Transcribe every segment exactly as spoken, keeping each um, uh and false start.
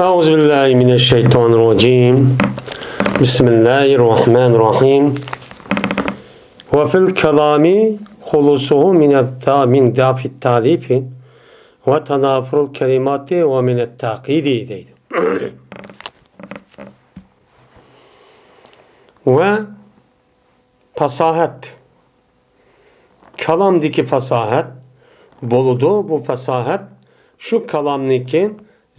أعوذ بالله من الشيطان الرجيم. بسم الله الرحمن الرحيم. وفي الكلام خلوصه من الت-، من ضعف التأليف وتنافر الكلمات ومن التعقيد دەيدۇ. ۋە پاساھەت. كالامدىكى پاساھەت بولىدۇ. بۇ پاساھەت شۇ كالامنىڭكى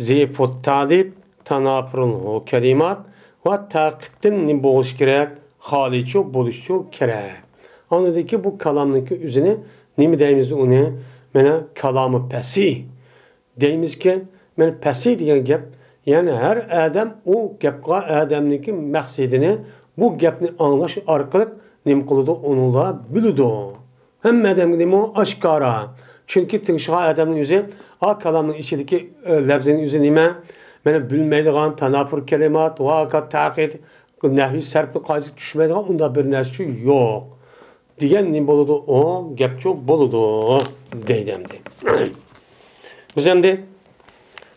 زىئفۇت تەئلىف، تانافۇرۇل كەلىمات ۋە تەقىدتىن نېمە بولۇشى كېرەك؟ خالىيچۇ بولۇشىچۇ كېرەك. ئاندىكى بۇ كالامنىڭكى ئۆزىنى نېمە دەيمىز ئۇنى؟ مانا كالامى پەسىھ. دەيمىزكى، مانا پەسىھ دېگەن گەپ، يەنى ھەر ئادەم ئۇ گەپ قىلغان ئادەمنىڭكى مەقسىتىنى، بۇ گەپنى ئاڭلاش ئارقىلىق نېمە قىلىدۇ؟ ئۇنىڭدا بىلىدۇ. ھەممە ئادەمگە نېمە ئۇ؟ ئاشكارا. چۈنكى تىڭشىغان ئادەمنىڭ ئۆزى، ئا، كالامنىڭ ئىچىدىكى، ئە، لەپزىنىڭ ئۆزى نېمە؟ مانا بىلمەيدىغان تانافۇر كەلىمات، ۋاكا، تەقىد، نەھۋى سەرپنى قايسى چۈشمەيدىغان ئۇنداق بىر نەرسىچۇ يوق. دېگەن نېمە بولىدۇ؟ ئۇ گەپچۇ بولىدۇ دەيدۇ ئەمدى. بىز ئەمدى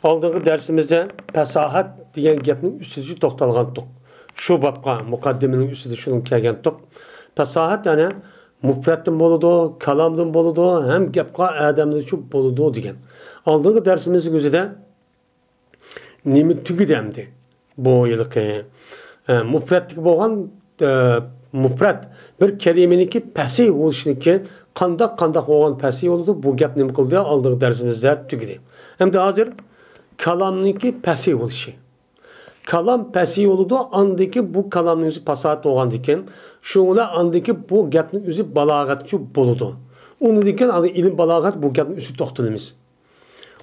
ئالدىنقى دەرسىمىزدە پاساھەت دېگەن گەپنىڭ ئۈستىدە توختالغانتۇق. شۇ بابقا، مۇقەددىمىنىڭ ئۈستىدە شۇنىڭ كەلگەنتۇق. پاساھەت يەنە مۇپرەتتىن بولىدۇ، كالامدىن بولىدۇ، ھەم گەپ قىلغان ئادەمدىنچۇ بولىدۇ دېگەن. ئالدىنقى دەرسىمىزنىڭ ئۆزىدە نېمە تۈگىدى ئەمدى؟ بۇ ھېلىقى، ئە، مۇپرەتتىكى بولغان، ئە، مۇپرەت بىر كەلىمىنىڭكى پەسىھ بولۇشىنىڭكى قانداق، قانداق بولغان پەسىھ بولىدۇ؟ بۇ گەپ نېمە قىلدى؟ ئالدىنقى دەرسىمىزدە تۈگىدى. ئەمدى ھازىر كالامنىڭكى پەسىھ بولۇشى. كالام پەسىھ بولىدۇ، ئاندىكى بۇ كالامنىڭ ئۆزى پاساھەت بولغاندىكىن، شۇڭا ئاندىكى بۇ گەپنىڭ ئۆزى بالاغەتچۇ بولىدۇ. ئۇنىڭدىن كېيىن ئاندىن ئىلىم بالاغەت بۇ گەپنىڭ ئۈستىدە توختىلىمىز.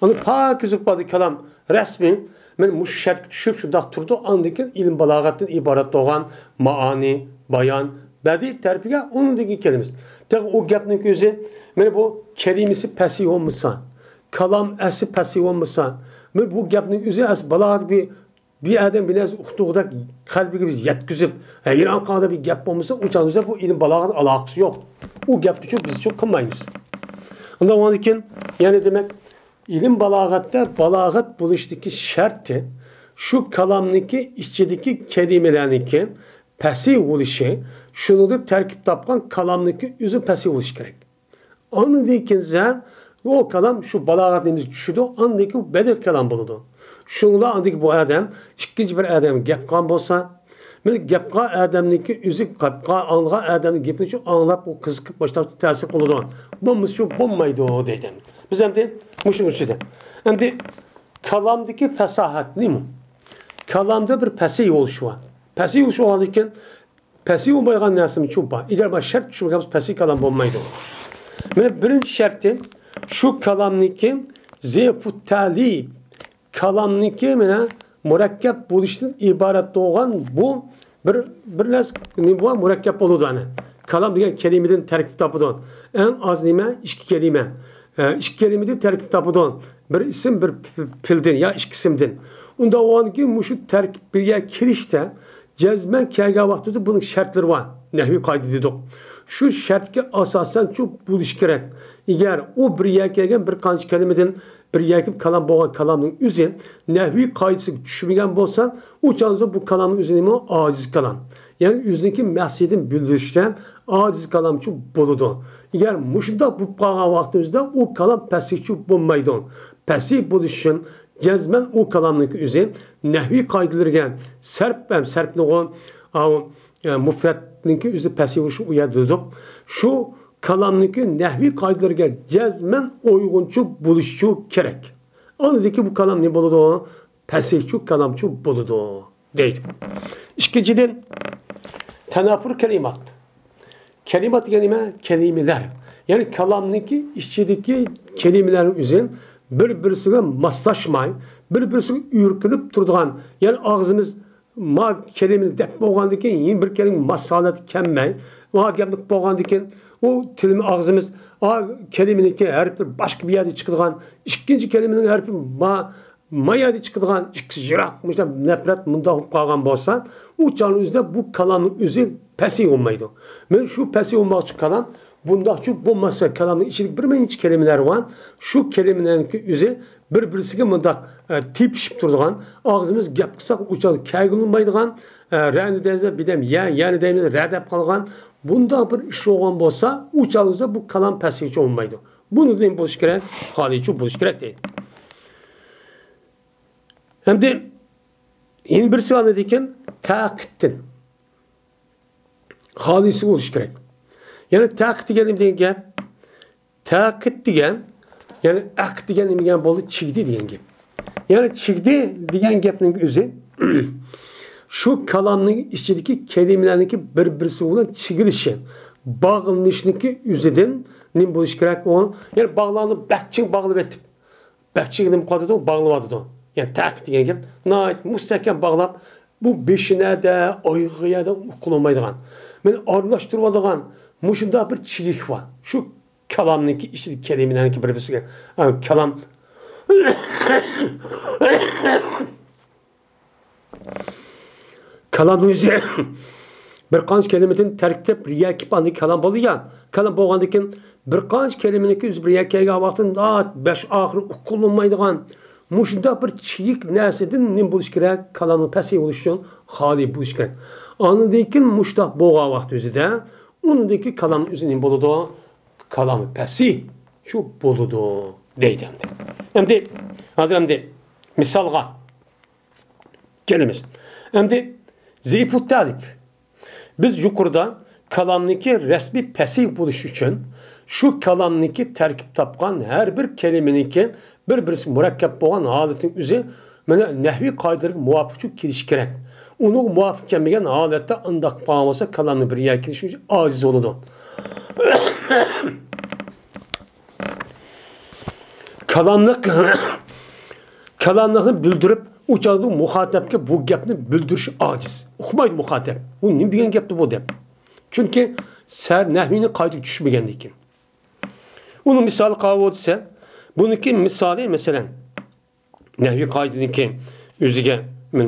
ئۇنى پاكىز ئىپادە كالام رەسمىي، مانا مۇشۇ شەرتكە چۈشۈپ شۇنداق تۇرىدۇ. ئاندىن كېيىن ئىلىم بالاغەتتىن ئىبارەت بولغان مائانى، بايان، بەدىئ تەرىپىگە ئۇنىڭدىن كېيىن كېلىمىز. تېخى ئۇ گەپنىڭ ئۆزى، مانا بۇ كەلىمىسى پەسىھ بولمىسا، كالام ئەسلى پەسىھ بولمىسا، مانا بۇ گەپنىڭ ئۆزى ئەسلى بالاغەت بىر بىر ئادەم بىر نەرسە ئۇقتۇرغۇدەك قەلبىگە بىر يەتكۈزۈپ، ھەيران قالغۇدەك بىر گەپ بولمىسا، ئۇ چاغدا بۇ ئىلىم بالاغەت ئالاقىسى يوق. ئۇ گەپنى چوق بىز چوق قىلمايمىز. ئۇنداق بولغاندىكىن، يەنى دېمەك، ئىلىم بالاغەتتە بالاغەت بولۇشتىكى شەرتى شۇ كالامنىڭكى ئىچىدىكى كەلىمىلەرنىڭكى پەسىھ بولۇشى، شۇنىڭدىن تەركىب تاپقان كالامنىڭكى ئۆزى پەسىھ بولۇشى كېرەك. ئاندىن كېيىن سەن ئۇ كالام شۇ بالاغەت نېمىسىگە چۈشىدۇ، ئاندىن كېيىن بەدىئىي كالام بولىدۇ. شۇڭلا ئاندىن كېيىن بۇ ئادەم ئىككىنچى بىر ئادەمگە گەپ قىلغان بولسا، مانا گەپ قىلغان ئادەمنىڭكى ئۆزى گەپ قىلغان، ئاڭلىغان ئادەمنىڭ گېپىنى شۇ ئاڭلاپ، ئۇ قىزىقىپ باشلاپ تەسىر قىلىدۇ. بولمىسا شۇ بولمايدۇ دەيدۇ. بىز ئەمدى مۇشۇنىڭ ئۈستىدە. ئەمدى كالامدىكى پاساھەت نېمە؟ كالامدا بىر پەسىھ بولۇش بار. پەسىھ بولۇش بولغاندىن كېيىن پەسىھ بولمايدىغان نەرسىمۇ چوڭ بار. ئەگەر مانا شەرت چۈشۈرمىگەن بولسا، پەسىھ كالام بولمايدۇ. مانا بىرىنچى شەرتى، شۇ كالامنىڭكى زىئفۇت تەئلىف، كالامنىڭكى مانا مۇرەككەپ بولۇشتىن ئىبارەت بولغان بۇ بىر، بىر نەرسە نېمە بولغان؟ مۇرەككەپ بولىدۇ ئەنە. كالام دېگەن كەلىمىدىن تەركىب تاپىدۇ. ئەڭ ئاز نېمە؟ ئىككى كەلىمە. ئە، ئىككى كەلىمىدىن تەركىب تاپىدۇ. بىر ئىسىم، بىر پ-، پېئىلدىن يا ئىككى ئىسىمدىن. ئۇنداق بولغاندىكىن مۇشۇ تەركىب بىر يەرگە كېلىشتە جەزمەن كەلگەن ۋاقتىدا بۇنىڭ شەرتلىرى بار. نەھۋىي قائىدە دېدۇق. شۇ شەرتكە ئاساسەن شۇ بولۇشى كېرەك. ئەگەر ئۇ بىر يەرگە كەلگەن بىر قانچە كەلىمىدىن بىر يەرگە كالام بولغان كالامنىڭ ئۆزى نەھۋىي قائىدىسىگە چۈشمىگەن بولسا، ئۇ چاغدا بۇ كالامنىڭ ئۆزى نېمە؟ ئاجىز كالام. يەنى ئۆزىنىڭكى مەقسىتىنى بىلدۈرۈشتە ئاجىز كالامچۇ بولىدۇ. ئەگەر مۇشۇنداق بولۇپ قالغان ۋاقتىمىزدا ئۇ كالام پەسىھچۇ بولمايدۇ. پەسىھ بولۇش ئۈچۈن جەزمەن ئۇ كالامنىڭكى ئۆزى نەھۋىي قائىدىلىرىگە سەرپ ھەم سەرپنىغۇ، ئاۋۇ، ئە، مۇپرەتنىڭكى ئۆزى پەسىھ بولۇشى ئۇ يەردە دېدۇق. شۇ كالامنىڭكى نەھۋىي قائىدىلىرىگە جەزمەن ئۇيغۇنچۇ بولۇشچۇ كېرەك. ئاندىن كېيىن بۇ كالام نېمە بولىدۇ؟ پەسىھچۇ كالامچۇ بولىدۇ دەيدۇ. ئىككىنچىدىن، تانافۇر كەلىمات. كەلىمات دېگەن نېمە؟ كەلىمىلەر. يەنى كالامنىڭكى ئىچىدىكى كەلىمىلەرنىڭ ئۆزى بىر-بىرسىگە ماسلاشماي، بىر-بىرسىگە ئۆركىلىپ تۇرىدىغان، يەنى ئاغزىمىز ما كەلىمىنى دەپ بولغاندىن كېيىن، يەنە بىر كەلىمە ماس ھالەتتە كەلمەي، ما گەپنى قىلىپ بولغاندىن كېيىن، ئۇ تىلىمىز، ئاغزىمىز، ئا كەلىمىنىڭكى ھەرپلىرى باشقا بىر يەردە چىقىدىغان، ئىككىنچى كەلىمىنىڭ ھەرپى ما ما يەردە چىقىدىغان ئىككىسى يىراق، مۇشۇنداق نەپرەت مۇنداق بولۇپ قالغان بولسا، ئۇ چاغنىڭ ئۆزىدە بۇ كالامنىڭ ئۆزى پەسىھ بولمايدۇ. مەن شۇ پەسىھ بولماقچى كالام، بۇنداقچۇ بولماسا، كالامنىڭ ئىچىدە بىر نەچچە كەلىمىلەر بار. شۇ كەلىمىلەرنىڭكى ئۆزى بىر-بىرسىگە مۇنداق، ئە، تېپىشىپ تۇرىدىغان، ئاغزىمىز گەپ قىلساق ئۇ چاغدا كەلگىلى بولمايدىغان، ئە، رەنى دەيمىز، بىدەم يە، يەنى دەيمىز، رە دەپ قالغان، بۇنداق بىر ئىش بولغان بولسا، ئۇ چاغدا بۇ كالام پەسىھچە بولمايدۇ. بۇنى نېمە بولۇشى كېرەك؟ خالىيچە بولۇشى كېرەك دەيدۇ. ئەمدى يەنە بىرسى بار نېمىدىكىن؟ تەقىتتىن. خالىيسى بولۇشى كېرەك. يەنى تەقىت دېگەن نېمە دېگەن گەپ؟ تەقىت دېگەن، يەنى ئەق دېگەن نېمە دېگەن بولدى؟ چىگدى دېگەن گەپ. يەنى چىگدى دېگەن گەپنىڭ ئۆزى شۇ كالامنىڭ ئىچىدىكى كەلىمىلەرنىڭكى بىر-بىرسى بىلەن چىگىلىشى، باغلىنىشنىڭكى ئۆزىدىن نېمە بولۇشى كېرەك؟ ئۇ، يەنى باغلارنى بەك چىڭ باغلىۋېتىپ، بەك چىگىدىن قاتىدۇ، باغلىۋاتىدۇ. يەنى تەقىت دېگەن گەپ ناھايىتى مۇستەھكەم باغلاپ، بۇ بېشى نەدە، ئايىغى يەردە ئۇقۇلمايدىغان، مېنى ئارىلاشتۇرۇۋالىدىغان مۇشۇنداق بىر چىگىك بار. شۇ كالامنىڭكى ئىچىدە كەلىمىلەرنىڭكى بىر-بىرسىگە، ئە، كالام، كالامنىڭ ئۆزى بىر قانچە كەلىمىدىن تەركىب تېپىپ بىر يەرگە كېلىپ ئاندىن كالام بولىدۇ يا. كالام بولغاندىن كېيىن بىر قانچە كەلىمىنىڭكى ئۆزى بىر يەرگە كەلگەن ۋاقتىدا باش ئاخىرى ئۇقۇلمايدىغان مۇشۇنداق بىر چىگىك نەرسىدىن نېمە بولۇشى كېرەك؟ كالامنىڭ پەسىھ بولۇشى ئۈچۈن خالىي بولۇشى كېرەك. ئاندىن كېيىن مۇشۇنداق بولغان ۋاقىت ئۆزىدە ئۇنىڭدىن كېيىن كالامنىڭ ئۆزى نېمە بولىدۇ؟ كالامى پەسىھ شۇ بولىدۇ دەيدۇ ئەمدى. ئەمدى ھازىر ئەمدى مىسالغا كېلىمىز. ئەمدى زىئپۇ تەلىپ. بىز يۇقىرىدا كالامنىڭكى رەسمىي پەسىھ بولۇشى ئۈچۈن شۇ كالامنىڭكى تەركىب تاپقان ھەر بىر كەلىمىنىڭكى بىر-بىرسى مۇرەككەپ بولغان ھالىتىنىڭ ئۆزى مانا نەھۋىي قائىدىلەرگە مۇۋاپىق كېلىشى كېرەك. ئۇنىڭغا مۇۋاپىق كەلمىگەن ھالەتتە ئانداق بولغان بولسا كالامنىڭ بىر يەرگە كېلىشى ئاجىز بولىدۇ. كالاملىق، كالاملىقنى بىلدۈرۈپ، ئۇ چاغدا مۇخاتەپكە بۇ گەپنى بىلدۈرۈش ئاجىز. ئۇقمايدۇ مۇخاتەپ. بۇ نېمە دېگەن گەپتۇ بۇ دەپ. چۈنكى سەن نەھۋىينىڭ قائىدىسىگە چۈشمىگەندىن كېيىن. ئۇنىڭ مىسالى قاۋۇ دېسە، بۇنىڭكى مىسالى، مەسىلەن، نەھۋىي قائىدىنىڭكى ئۆزىگە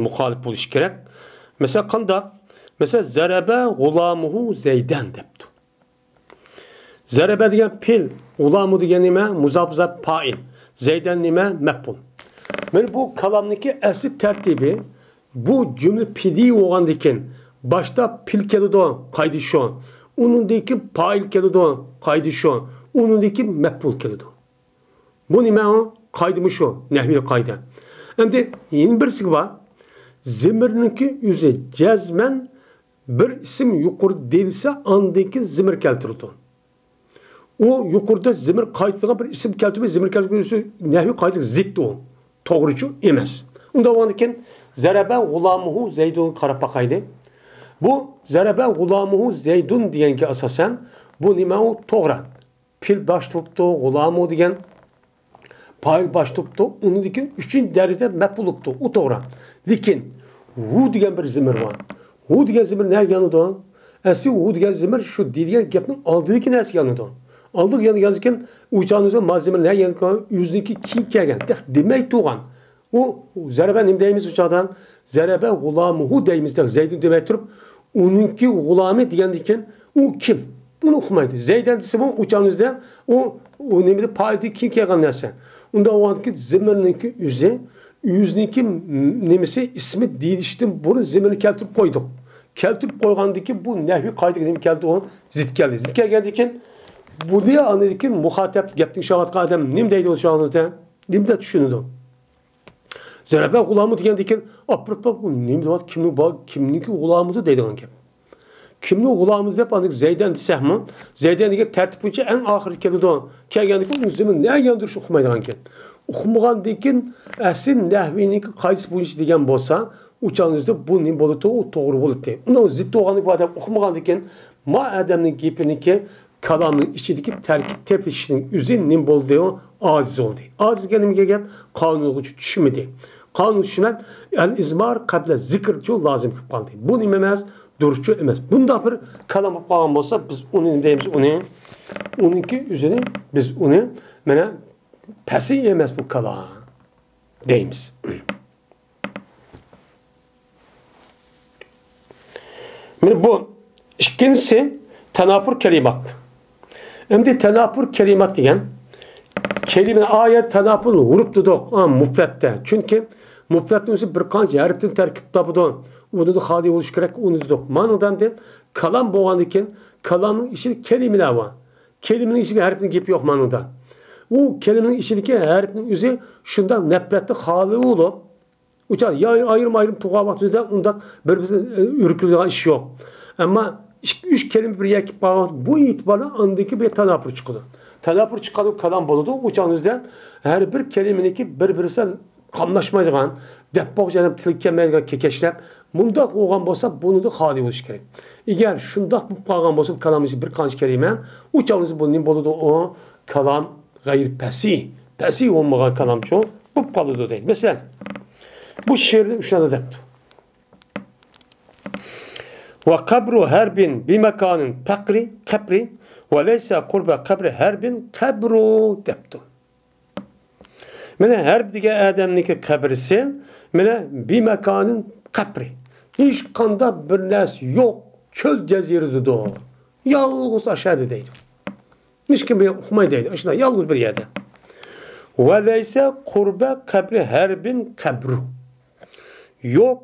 مۇخالىپ بولۇشى كېرەك. مەسىلەن، قانداق؟ مەسىلەن، زەرەبە غۇلامۇھۇ زەيدەن دەپتۇ. زەرەبە دېگەن پېئىل، غۇلامۇ دېگەن نېمە؟ مۇزاپ، مۇزاپ پائىل. زەيدەن نېمە؟ مەپئۇل. مانا بۇ كالامنىڭكى ئەسلى تەرتىپى، بۇ جۈملە پېئىلىي بولغاندىن كېيىن، باشتا پېئىل كېلىدۇ، قائىدە شۇ. ئۇنىڭدىن كېيىن پائىل كېلىدۇ، قائىدە شۇ. ئۇنىڭدىن كېيىن مەپئۇل كېلىدۇ. بۇ نېمە ئۇ؟ قائىدە مۇشۇ، نەھۋىي قائىدە. ئەمدى يەنە بىرسىگە بار. زېمىرنىڭكى ئۆزى جەزمەن بىر ئىسىم يۇقىرىدا دېيىلسە، ئاندىن كېيىن زېمىر كەلتۈرىدۇ. ئۇ يۇقىرىدا زېمىر قايتىدىغان بىر ئىسىم كەلتۈرمەي، زېمىر كەلتۈرمەي، نەھۋىي قائىدىگە زىت ئۇ. توغرىچۇ ئەمەس. ئۇنداق بولغاندىكىن، زەرەبە غۇلامۇھۇ زەيدۇنغا قاراپ باقايلى. بۇ زەرەبە غۇلامۇھۇ زەيدۇن دېگەنگە ئاساسەن، بۇ نېمە ئۇ؟ توغرا. پېئىل باش تۇرۇپتۇ، غۇلامۇ دېگەن پائىل باش تۇرۇپتۇ، ئۇنىڭدىن كېيىن ئۈچىنچى دەرىجىدە مەپئۇل بولۇپتۇ، ئۇ توغرا. لېكىن ھۇ دېگەن بىر زېمىر بار. ھۇ دېگەن زېمىر نەگە يانىدۇ؟ ئەسلى ھۇ دېگەن زېمىر شۇ دېيىلگەن گەپنىڭ ئالدىدىكى نەرسىگە يانىدۇ. ئالدىغا يانىدىكەن ئۇچانىزدا ما زېمىر نەگە يانىدىكەن؟ ئۆزىنىڭكى كېيىن كەلگەن، تېخى دېمەي تۇرغان. ئۇ زەرەبە نېمە دەيمىز ئۇ چاغدا؟ زەرەبە غۇلامۇھۇ دەيمىز، تېخى زەيدۇن دېمەي تۇرۇپ، ئۇنىڭكى غۇلامى دېگەندىن كېيىن ئۇ كىم؟ ئۇنى ئۇقمايدۇ. زەيدەن دېسىمۇ ئۇ چاغنىڭ ئۆزىدە ئۇ، ئۇ نېمىدە پائىلدىن كېيىن كەلگەن نەرسە. ئۇنداق بولغاندىكىن زېمىرنىڭكى ئۆزى، ئۆزىنىڭكى نېمىسى، ئىسمى دېيىلىشتىن بۇرۇن زېمىرنى كەلتۈرۈپ قويدۇق. كەلتۈرۈپ قويغاندىن كېيىن بۇ نەھۋىي قائىدىگە نېمە كەلدى ئۇ؟ زىت كەلدى. زىت كەلگەندىن كېيىن بۇنى ئاندىن كېيىن مۇخاتەپ گەپنى ئىشلەۋاتقان ئادەم نېمە دەيدۇ ئۇ چاغنىڭ ئۆزىدە؟ نېمە دەپ چۈشىنىدۇ؟ زەرەبە غۇلامۇ دېگەندىن كېيىن، ئاپىرىپ، بۇ نېمە دەپ، كىمنىڭ با-، كىمنىڭكى غۇلامىدۇ دەيدىغان گەپ. كىمنىڭ غۇلامىدۇ دەپ، ئاندىن زەيدەن دېسەكمۇ، زەيدەن دېگەن تەرتىپ بويىچە ئەڭ ئاخىرىدا كېلىدۇ. كەلگەندىن كېيىن ئۇنىڭ زېمىنى نەگە ياندۇرۇش ئۇقمايدىغان گەپ. ئۇقمىغاندىن كېيىن، ئەسلى نەھۋىينىڭكى قائىدىسى بويىچە دېگەن بولسا، ئۇ چاغنىڭ ئۆزىدە بۇ نېمە بولىدۇ؟ ئۇ توغرا بولىدۇ. ئۇنىڭ زىت بولغانلىقى بار دەپ ئۇقمىغاندىن كېيىن، ما ئادەمنىڭ گېپىنىڭكى كالامنىڭ ئىچىدىكى تەركىب تېپىشنىڭ ئۆزى نېمە بولدى؟ ئاجىز بولدى. ئاجىز دېگەن نېمىگە كەلگەن؟ قانۇنغا چۈشمىدى. قانۇن چۈشمەي، ئەل ئىزمار قەبلە زىكىرچۇ لازىم بولۇپ قالدى. بۇ نېمە ئەمەس؟ دۇرۇسچۇ ئەمەس. بۇنداق بىر كالام بولۇپ قالغان بولسا، بىز ئۇنى نېمە دەيمىز؟ ئۇنى، ئۇنىڭكى ئۆزىنى بىز ئۇنى، مانا، پەسىھ ئەمەس بۇ كالام دەيمىز. مانا بۇ ئىككىنچىسى تاناپۇر كەلىمات. ئەمدى تاناپۇر كەلىمات دېگەن كەلىمىنى ئايەت تەناپۇل ھۇرۇپ دېدۇق، ئا، مۇپرەتتە. چۈنكى مۇپرەتنىڭ ئۆزى بىر قانچە ھەرپتىن تەركىب تاپىدۇ. ئۇنىڭدا خالىي بولۇشى كېرەك، ئۇنى دېدۇق. مانا دېدىم، كالام بولغاندىن كېيىن، كالامنىڭ ئىچىدە كەلىمىلەر بار. كەلىمىنىڭ ئىچىدىكى ھەرپنىڭ گېپى يوق مانىڭدا. ئۇ كەلىمىنىڭ ئىچىدىكى ھەرپنىڭ ئۆزى شۇنداق نەپرەتتە خالىي بولۇپ، ئۇچا يا ئايرىم-ئايرىم تۇرغان ۋاقتىمىزدا ئۇنداق بىر-بىرسىدىن، ئە، ئۈركۈلىدىغان ئىش يوق. ئەمما ئىككى، ئۈچ كەلىمە بىر يەرگە كېلىپ قالغان ۋاقىت، بۇ ئېتىباردا ئاندىكى بىر تاناپۇر چىقىدۇ. تاناپۇر چىققاندا كالام بولىدۇ. ئۇ چاغىمىزدا ھەر بىر كەلىمىنىڭكى بىر-بىرسى قاملاشمايدىغان، دەپ بولغۇچە ئادەم تىلى كەلمەيدىغان كېكەچلەپ، مۇنداق بولغان بولسا، بۇنىڭدا خالىي بولۇشى كېرەك. ئەگەر شۇنداق بولۇپ قالغان بولسا، كالامنىڭ بىر قانچە كەلىمە، ئۇ چاغدا بۇ نېمە بولىدۇ؟ ئۇ كالام غەيرىي پەسىھ، پەسىھ بولمىغان كالامچۇ بولۇپ قالىدۇ دەيدۇ. مەسىلەن، بۇ شېئىردا شۇنداق دەپتۇ. ۋە قەبرۇ ھەربىن بىمەكانىن پەقرى، قەبرى، ۋە لەيسە قۇربە قەبرى ھەربىن قەبرۇ دەپتۇ. مانا ھەرب دېگەن ئادەمنىڭكى قەبرىسى، مانا بىمەكانىن قەبرى. ھېچقانداق بىر نەرسە يوق، چۆل جەزىرىدىدۇ. يالغۇز ئاشەدە دەيدۇ. ھېچكىم بۇ يەردە ئۇقماي دەيدۇ. ئاشۇنداق يالغۇز بىر يەردە. ۋە لەيسە قۇربە قەبرى ھەربىن قەبرۇ. يوق،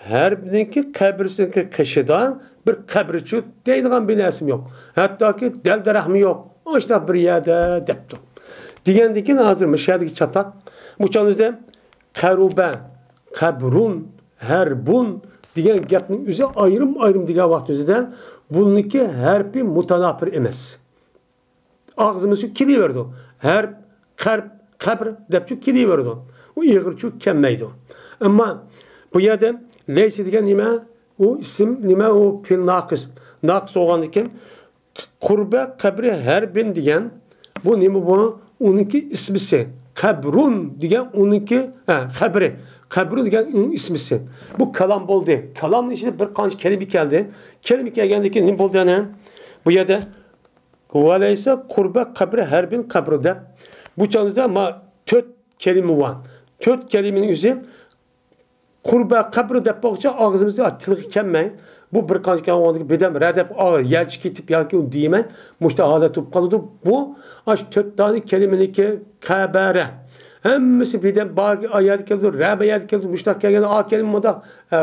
ھەربنىڭكى قەبرىسىنىڭكى قېشىدا بىر قەبرىچۇ دەيدىغان بىر نەرسىمۇ يوق. ھەتتاكى دەل-دەرەخمۇ يوق. ئاشۇنداق بىر يەردە دەپتۇ. دېگەندىن كېيىن ھازىر مۇشۇ يەردىكى چاتاق، بۇ چاغىمىزدا قەرۇبە، قەبرۇن، ھەربۇن دېگەن گەپنىڭ ئۆزى ئايرىم-ئايرىم دېگەن ۋاقتىمىزدا بۇنىڭكى ھەرپى مۇتاناپىر ئەمەس. ئاغزىمىزچۇ كېلىۋېرىدۇ. ھەرپ، قەرپ، قەبر دەپچۇ كېلىۋېرىدۇ. ئۇ ئېغىرچۇ كەلمەيدۇ. ئەمما بۇ يەردە لەيسە دېگەن نېمە؟ ئۇ ئىسىم نېمە؟ ئۇ پېئىل ناقىس. ناقىس بولغاندىكىن، قۇربە قەبرى ھەربىن دېگەن، بۇ نېمە بۇ؟ ئۇنىڭكى ئىسمىسى. قەبرۇن دېگەن ئۇنىڭكى، ھە، قەبرى. قەبرۇن دېگەن ئۇنىڭ ئىسمىسى. بۇ كالام بولدى. كالامنىڭ ئىچىدە بىر قانچە كەلىمە كەلدى. كەلىمە كەلگەندىن كېيىن نېمە بولدى يەنە؟ بۇ يەردە ۋەلەيسە قۇربە قەبرى ھەربىن قەبرۇ دەپ، بۇ چاغدا ما تۆت كەلىمە بار. تۆت كەلىمىنىڭ ئۆزى قۇربە قەبرۇ دەپ بولغۇچە ئاغزىمىزدا تىلغا كەلمەي، بۇ بىر قانچە كەلگەندىن بىردەم رە دەپ، ئا، يەرچە كېتىپ ياكى ئۇنى دېمەي، مۇشۇنداق ھالەت بولۇپ قالىدۇ. بۇ ئاشۇ تۆت دانە كەلىمىنىڭكى قەبەرە. ھەممىسى بىردەم بار، ئا يەردە كېلىدۇ، رە بۇ يەردە كېلىدۇ، مۇشۇنداق كەلگەندە ئا كەلىمە مۇنداق، ئە،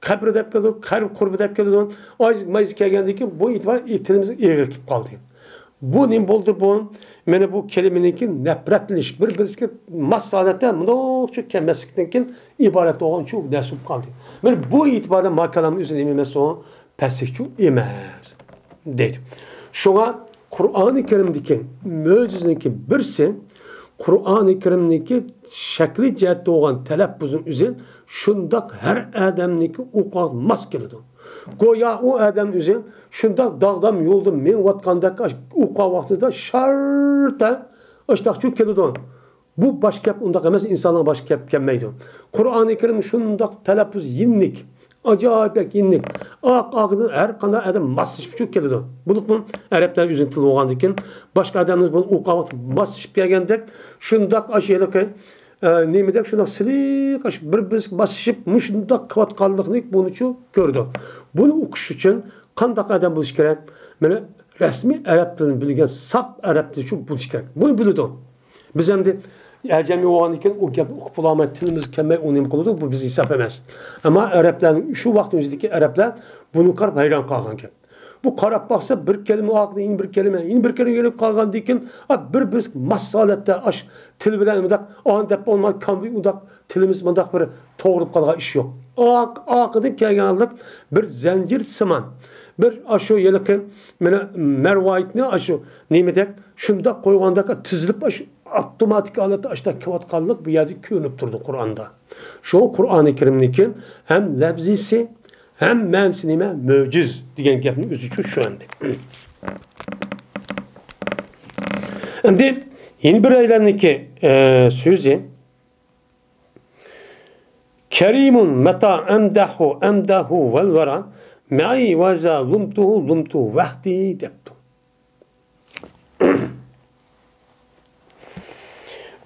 قەبرە دەپ كېلىدۇ، قەرب قۇربى دەپ كېلىدۇ. ئايز مايز كەلگەندىن كېيىن بۇ ئېتىبار تىلىمىزغا ئېغىر كېلىپ قالدى. بۇ نېمە بولدى بۇ؟ مانا بۇ كەلىمىنىڭكى نەپرەتلىنىش، بىر-بىرىگە ماس ھالەتتە مۇنداقچە كەلمەسلىكتىن كېيىن ئىبارەت بولغان شۇ نەرسە بولۇپ قالدى. مانا بۇ ئېتىباردا ما كالام ئۆزى نېمە ئەمەس ئۇ؟ پەسلىكچۇ ئەمەس دەيدۇ. شۇڭا قۇرئانى كەرىمدىكى مۆجىزىنىڭكى بىرسى، قۇرئانى كەرىمنىڭكى شەكلى جەھەتتە بولغان تەلەپپۇزنىڭ ئۆزى شۇنداق ھەر ئادەمنىڭكى ئوقۇغان ماس كېلىدۇ. گويا ئۇ ئادەم ئۆزى شۇنداق داغدام يولدا مېڭىۋاتقاندەك ئوقۇغان ۋاقتىدا شارتا ئاشتاقچۇ كېلىدۇ. بۇ باشقا گەپ ئۇنداق ئەمەس، ئىنساننىڭ باشقا گەپ كەلمەيدۇ. قۇرئانى كەرىم شۇنداق تەلەپپۇز يېنىك، ئاجايىپ بەك يېنىك. ئاق، ئاقىدىن ھەر قانداق ئادەم ماسلىشىپ شۇ كېلىدۇ. بولۇپمۇ ئەرەبلەر ئۆزىنىڭ تىلى بولغاندىكىن، باشقا ئادەملەر بۇنى ئوقۇغان ۋاقىت ماسلىشىپ كەلگەندەك، شۇنداق ئاشۇ ھېلىقى، ئە، نېمىدەك شۇنداق سىلىق، ئاشۇ بىر-بىرسىگە ماسلىشىپ، مۇشۇنداق قىلىۋاتقانلىقىنى بۇنىچۇ كۆرىدۇ. بۇنى ئوقۇش ئۈچۈن قانداق ئادەم بولۇش كېرەك؟ مانا رەسمىي ئەرەب تىلىنى بىلگەن ساپ ئەرەب تىلىچۇ بولۇش كېرەك. بۇنى بىلىدۇ. بىز ئەمدى ئەجەمىي بولغاندىن كېيىن ئۇ گەپنى ئۇقۇپ بولالماي، تىلىمىز كەلمەي، ئۇ نېمە قىلىدۇ؟ بۇ بىز ھېساب ئەمەس. ئەمما ئەرەبلەرنىڭ شۇ ۋاقىتنىڭ ئۆزىدىكى ئەرەبلەر بۇنى قاراپ ھەيران قالغان گەپ. بۇ قاراپ باقسا، بىر كەلىمە ئارقىدىن يەنە بىر كەلىمە، يەنە بىر كەلىمە يۈرۈپ قالغاندىن كېيىن، ئا، بىر-بىرسىگە ماس ھالەتتە ئاش تىل بىلەن مۇنداق ئان دەپ بولماي، كامبۇ ئۇنداق تىلىمىز مۇنداق بىر توغرىلىپ قالغان ئىش يوق. ئاق-، ئارقىدىن كەلگەنلىك بىر زەنجىر سىمان، بىر ئاشۇ ھېلىقى مانا مەرۋايىتنى ئاشۇ نېمىدەك شۇنداق قويغاندەك تىزىلىپ ئاشۇ ئاپتوماتىك ھالەتتە ئاشۇنداق كېلىۋاتقانلىق بۇ يەردە كۆرۈنۈپ تۇرىدۇ قۇرئاندا. شۇ قۇرئانى كەرىمنىڭكى ھەم لەپزىسى، ھەم مەنىسى نېمە؟ مۆجىز دېگەن گەپنىڭ ئۆزىچۇ شۇ ئەمدى. ئەمدى يەنە بىر ئايلاننىكى، ئە، سۆزى. كەرىمۇن مەتا ئەمدەھۇ ئەمدەھۇ ۋەل ۋەرا، مەئى ۋەزا لۇمتۇھۇ لۇمتۇ ۋەھدى دەپتۇ.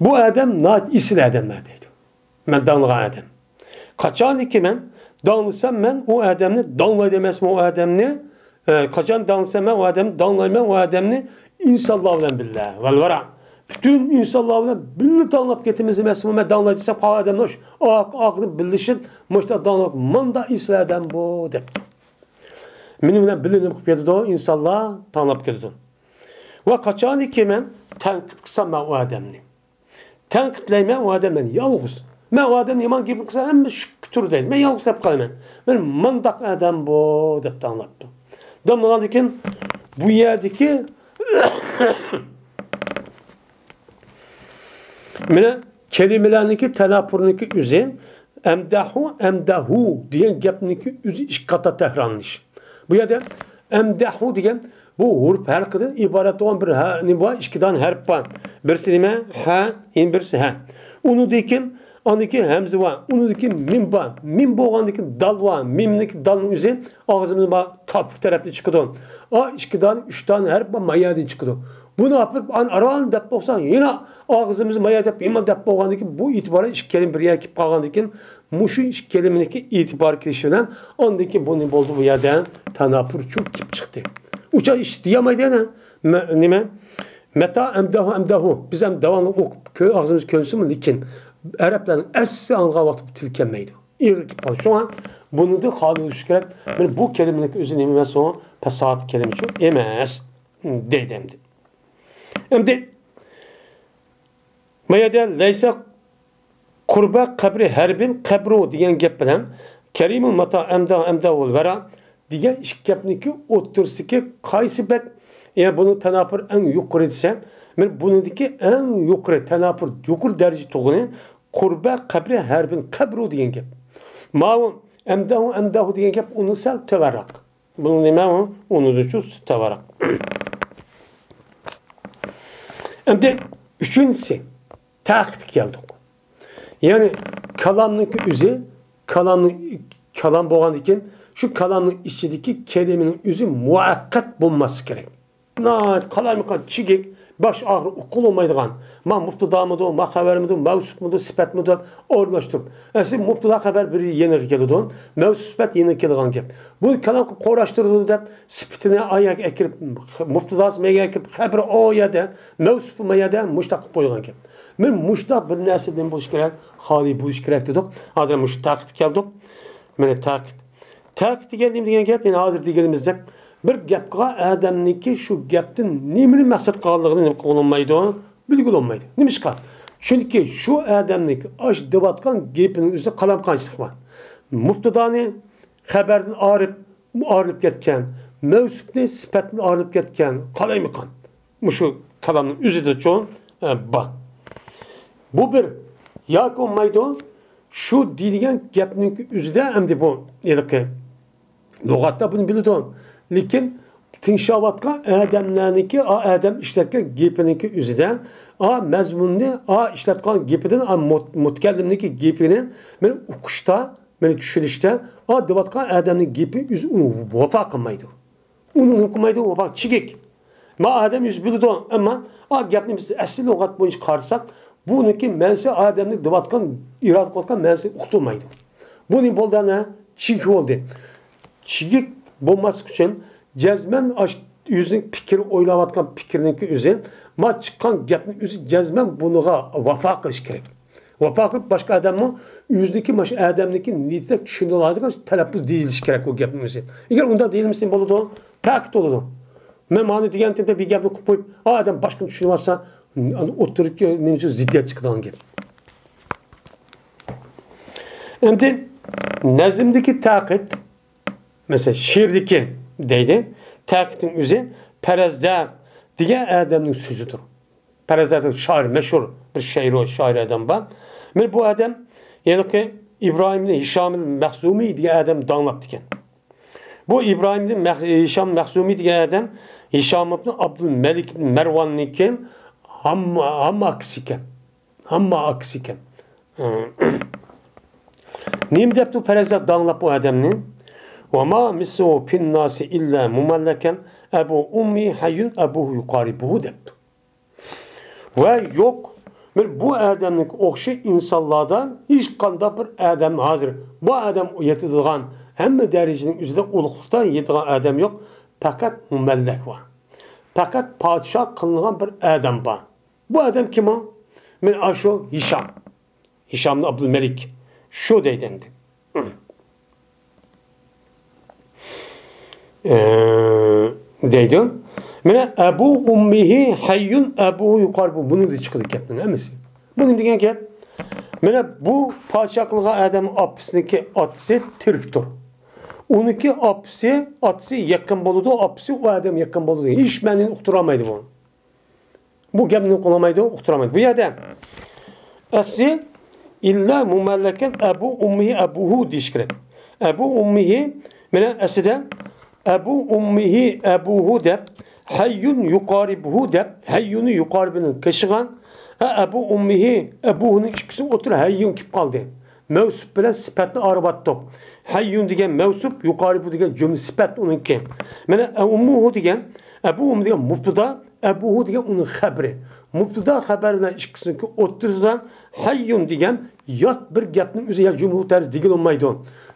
بۇ ئادەم ناھايىتى ئېسىل ئادەملەر دەيدۇ. مەن داڭلىغان ئادەم. قاچانكى مەن داڭلىسام، مەن ئۇ ئادەمنى داڭلايدۇ ئەمەسمۇ، ئۇ ئادەمنى، ئە، قاچان داڭلىسام، مەن ئۇ ئادەمنى داڭلايمەن، ئۇ ئادەمنى ئىنسانلار بىلەن بىللە، ۋەل ۋەرا، پۈتۈن ئىنسانلار بىلەن بىللە داڭلاپ كېتىمىز ئەمەسمۇ؟ مەن داڭلاي دېسەم، قالغان ئادەملەر شۇ ئارقا-ئارقىدىن بىللىشىپ، مۇشۇنداق داڭلاپ، مۇنداق ئېسىل ئادەم بۇ، دەپ. مېنىڭ بىلەن بىللە نېمە قىلىپ كېتىدۇ؟ ئىنسانلار داڭلاپ كېتىدۇ. ۋە قاچانكى مەن تەنقىد قىلسام مەن ئۇ ئادەمنى، تەنقىدلەيمەن ئۇ ئادەمنى يالغۇز. مەن ئۇ ئادەم يامان گېپىنى قىلسا، ھەممە شۈكتۇر دەيدۇ. مەن يالغۇز دەپ قالىمەن. مەن مانداق ئادەم بۇ، دەپ داڭلاپتۇ. داڭلىغاندىن كېيىن بۇ يەردىكى مانا كەلىمىلەرنىڭكى تەناپۇرنىڭكى ئۆزى ئەمدەھۇ، ئەمدەھۇ دېگەن گەپنىڭكى ئۆزى ئىككى قاتار تەكرارلىنىش. بۇ يەردە ئەمدەھۇ دېگەن بۇ ھۇرۇپ ھەلقىدىن ئىبارەت بولغان بىر ھە، نېمە بار؟ ئىككى دانە ھەرپ بار. بىرسى نېمە؟ ھە، يەنە بىرسى ھە. ئۇنىڭدىن كېيىن ئاندىكى ھەمزە بار، ئۇنىڭدىكى مىم بار. مىم بولغاندىكى دال بار. مىمنىڭكى دالنىڭ ئۆزى ئاغزىمىزنىڭ ما كاپۇك تەرەپتىن چىقىدۇ. ئا، ئىككى دانە، ئۈچ دانە ھەرپ بار، ما يەردىن چىقىدۇ. بۇنى ئاپىرىپ ئان ئاران دەپ بولساق، يەنە ئاغزىمىز ما يەر دەپ، يامان دەپ بولغاندىن كېيىن، بۇ ئېتىبارەن ئىككى كەلىمە بىر يەرگە كېلىپ قالغاندىن كېيىن، مۇشۇ ئىككى كەلىمىنىڭكى ئېتىبار كېلىشى بىلەن ئاندىن كېيىن بۇ نېمە بولدى؟ بۇ يەردە تاناپۇر چۈ كېلىپ چىقتى. ئۇ چاغ ئىش دېيەلمەيدۇ يەنە. مە، نېمە؟ مەتا ئەمدەھۇ ئەمدەھۇ. بىز ھەم داۋاملىق ئوقۇپ، كۆ، ئاغزىمىز كۆنسىمۇ، لېكىن ئەرەبلەرنىڭ ئەسلى ئاڭلىغان ۋاقتى بۇ تىل كەلمەيدۇ. ئېغىر كېلىپ قالىدۇ. شۇڭا بۇنىڭدىن خالىي بولۇش كېرەك. مانا بۇ كەلىمىنىڭ ئۆزى نېمە ئەمەس ئۇ؟ پەساھەت كەلىمىچۇ ئەمەس. دەيدۇ ئەمدى. ئەمدى ما يەردە لەيسە قۇربە قەبرى ھەربىن قەبرۇ دېگەن گەپ بىلەن كەرىمۇل ماتا ئەمدا ئەمدا ۋەرا دېگەن ئىككى گەپنىڭكى ئوتتۇرىسىدىكى قايسى بەت، يەنى بۇنىڭ تاناپۇر ئەڭ يۇقىرى دېسە، مانا بۇنىڭدىكى ئەڭ يۇقىرى تاناپۇر، يۇقىرى دەرىجە تۇغىنى قۇربە قەبرى ھەربىن قەبرۇ دېگەن گەپ. ماۋۇ ئەمداھۇ ئەمداھۇ دېگەن گەپ ئۇنىڭ سەل تۆۋەنرەك. بۇنىڭ نېمە ئۇ؟ ئۇنىڭدىن شۇ تۆۋەنرەك. ئەمدى ئۈچىنچىسى، تەقىتكە كەلدۇق. يەنى كالامنىڭكى ئۆزى، كالامنىڭ، كالام بولغاندىن كېيىن، شۇ كالامنىڭ ئىچىدىكى كەلىمىنىڭ ئۆزى مۇۋەققەت بولماسلىقى كېرەك. ناھايىتى قالايمىقان، چىگىك، باش ئاغرىپ ئۇققىلى بولمايدىغان، ما مۇپتىدامىدۇ، ما خەۋەرمىدۇ، مەۋسۇپمىدۇ، سۈپەتمىدۇ ئورۇنلاشتۇرۇپ. ئەسلى مۇپتىدا خەۋەر بىر يېنىغا كېلىدۇ، مەۋسۇپ سۈپەت يېنىغا كېلىدىغان گەپ. بۇ كالام قىلىپ قوراشتۇرىدۇ دەپ، سۈپىتىنى ئاياغ ئەكىرىپ، مۇپتىداسى مەيگە ئەكىرىپ، خەبىرى ئۇ يەردە، مەۋسۇپى ما يەردە، مۇشتاق قىلىپ قويغان گەپ. مەن مۇشتاق بىر نەرسە نېمە بولۇشى كېرەك؟ خالىي بولۇشى كېرەك دېدۇق. ھازىر مۇشۇ تەقىتكە كەلدۇق. مانا تەقىت. تەقىت دېگەن نېمە دېگەن گەپ؟ يەنە ھازىر دېگىنىمىزدەك، بىر گەپ قىلغان ئادەمنىڭكى شۇ گەپتىن نېمىنى مەقسەت قىلغانلىقىنى نېمە قىلغىلى بولمايدۇ؟ بىلگىلى بولمايدۇ. نېمىشقا؟ چۈنكى شۇ ئادەمنىڭكى ئاش دەۋاتقان گېپىنىڭ ئۆزىدە قالايمىقانچىلىق بار. مۇپتىدانى خەبەردىن ئايرىپ، ئايرىلىپ كەتكەن، مەۋسۇپنى سۈپەتتىن ئايرىلىپ كەتكەن قالايمىقان. مۇشۇ كالامنىڭ ئۆزىدىچۇ، ئە، بار. بۇ بىر. ياكى بولمايدۇ، شۇ دېيىلگەن گەپنىڭ ئۆزىدە ئەمدى بۇ ھېلىقى لۇغەتتە بۇنى بىلىدۇ. لېكىن تىڭشاۋاتقان ئادەملەرنىڭكى، ئا ئادەم ئىشلەتكەن گېپىنىڭكى ئۆزىدە، ئا مەزمۇننى، ئا ئىشلەتكەن گېپىدىن، ئا مۇت-، مۇتەكەللىمنىڭكى گېپىنى بىر ئۇقۇشتا، مېنى چۈشىنىشتە، ئا دەۋاتقان ئادەمنىڭ گېپى ئۆزى ئۇنى ۋاپا قىلمايدۇ. ئۇنى نېمە قىلمايدۇ؟ ۋاپا چىگىك. ما ئادەم ئۆزى بىلىدۇ، ئەمما ئا گەپنى بىز ئەسلى لۇغەت بويىچە قارىساق، بۇنىڭكى مەنىسى ئادەمنىڭ دەۋاتقان، ئىرادە قىلىۋاتقان مەنىسى ئۇقتۇرمايدۇ. بۇ نېمە بولدى ئەنە؟ چىگىك بولدى. چىگىك بولماسلىق ئۈچۈن جەزمەن ئاش-، ئۆزىنىڭ پىكرى، ئويلاۋاتقان پىكرىنىڭكى ئۆزى، ما چىققان گەپنىڭ ئۆزى جەزمەن بۇنىڭغا ۋاپا قىلىش كېرەك. ۋاپا قىلىپ، باشقا ئادەممۇ ئۆزىنىڭكى مانا شۇ ئادەمنىڭكى نىيىتىدەك چۈشىنىدىغان تەلەپپۇز دېيىلىشى كېرەك ئۇ گەپنىڭ ئۆزى. ئەگەر ئۇنداق دېيىلمىسە نېمە بولىدۇ؟ تەقىت بولىدۇ. مەن مانا دېگەنتىمدە بىر گەپنى قىلىپ قويۇپ، ئا ئادەم باشقىنى چۈشىنىۋالسا، ئوتتۇرىدىكى نېمىسى زىددىيەت چىقىدىغان گەپ. ئەمدى نەزمدىكى تەقىت، مەسىلەن، شېئىردىكى دەيدۇ، تەقىتنىڭ ئۆزى پەرەزدە دېگەن ئادەمنىڭ سۆزىدۇر. پەرەزدە شائىر، مەشھۇر بىر شېئىر، شائىر ئادەم بار. مانا بۇ ئادەم ھېلىقى ئىبراھىم ھىشام مەخزۇمى دېگەن ئادەم داڭلاپتىكەن. بۇ ئىبراھىم مەخ-، ھىشام مەخزۇمى دېگەن ئادەم ھىشام ئىبن ئابدۇلمەلىك ئىبن مەرۋاننىڭكى ھامما، ھامما ئاكىسى ئىكەن. ھامما ئاكىسى ئىكەن. نېمە دەپتۇ پەرەزدە داڭلاپ بۇ ئادەمنى؟ «ۋەما مىسلۇھۇ فىنناسى ئىللا مۇمەللەكەن ئەبۇ ئۇممى ھەييۇن ئەبۇھۇ يۇقارىبۇھۇ» دەپتۇ. ۋە يوق، مانا بۇ ئادەمنىڭ ئوخشىشى ئىنسانلاردا ھېچقانداق بىر ئادەم ھازىر، بۇ ئادەم يېتىدىغان، ھەممە دەرىجىنىڭ ئۆزىدە ئۇلۇغلۇقتا يېتىدىغان ئادەم يوق. پەقەت مۇمەللەك بار. پەقەت پادىشاھ قىلىنغان بىر ئادەم بار. بۇ ئادەم كىم ئۇ؟ مانا ئاشۇ ھىشام. ھىشامنى ئابدۇلمەلىك. شۇ دەيدۇ ئەمدى. ئە، دەيدۇ. مانا، ئەبۇ ئۇممىھى ھەييۇن ئەبۇھۇ يۇقارى بۇ. بۇنىڭدىن چىقىدۇ گەپنىڭ ھەممىسى. بۇ نېمە دېگەن گەپ؟ مانا بۇ پادىشاھ قىلغان ئادەم ئاپىسىنىڭكى ئاتىسى تىرىكتۇر. ئۇنىڭكى ئاپىسى، ئاتىسى يېقىن بولىدۇ، ئاپىسى ئۇ ئادەم يېقىن بولىدۇ. ھېچ مەنىنى ئۇقتۇرالمايدۇ بۇ. بۇ گەپنى قىلالمايدۇ، ئۇقتۇرالمايدۇ. بۇ يەردە ئەسلى ئىللا مۇمەللەكەن ئەبۇ ئۇممىھى ئەبۇھۇ دېيىش كېرەك. ئەبۇ ئۇممىھى، مانا ئەسلىدە ئەبۇ ئۇممىھى ئەبۇھۇ دەپ، ھەييۇن يۇقارىبۇھۇ دەپ، ھەييۇنى يۇقارىبىنى قېشىغان، ئە، ئەبۇ ئۇممىھى ئەبۇھۇنىڭ ئىككىسى ئوتتۇرا ھەييۇن كېلىپ قالدى. مەۋسۇپ بىلەن سۈپەتنى ئايرىۋاتتۇق. ھەييۇن دېگەن مەۋسۇپ، يۇقارىبۇ دېگەن جۈملە سۈپەت ئۇنىڭكى. مانا ئۇممۇھۇ دېگەن، ئەبۇ ئۇممۇ دېگەن مۇبتىدا، ئەبۇھۇ دېگەن ئۇنىڭ خەبىرى. مۇبتىدا خەبەر بىلەن ئىككىسىنىڭكى ئوتتۇرىسىدا ھەييۇن دېگەن يات بىر گەپنىڭ ئۆزى يا جۈملە تەرىزى دېگىلى بولمايدۇ.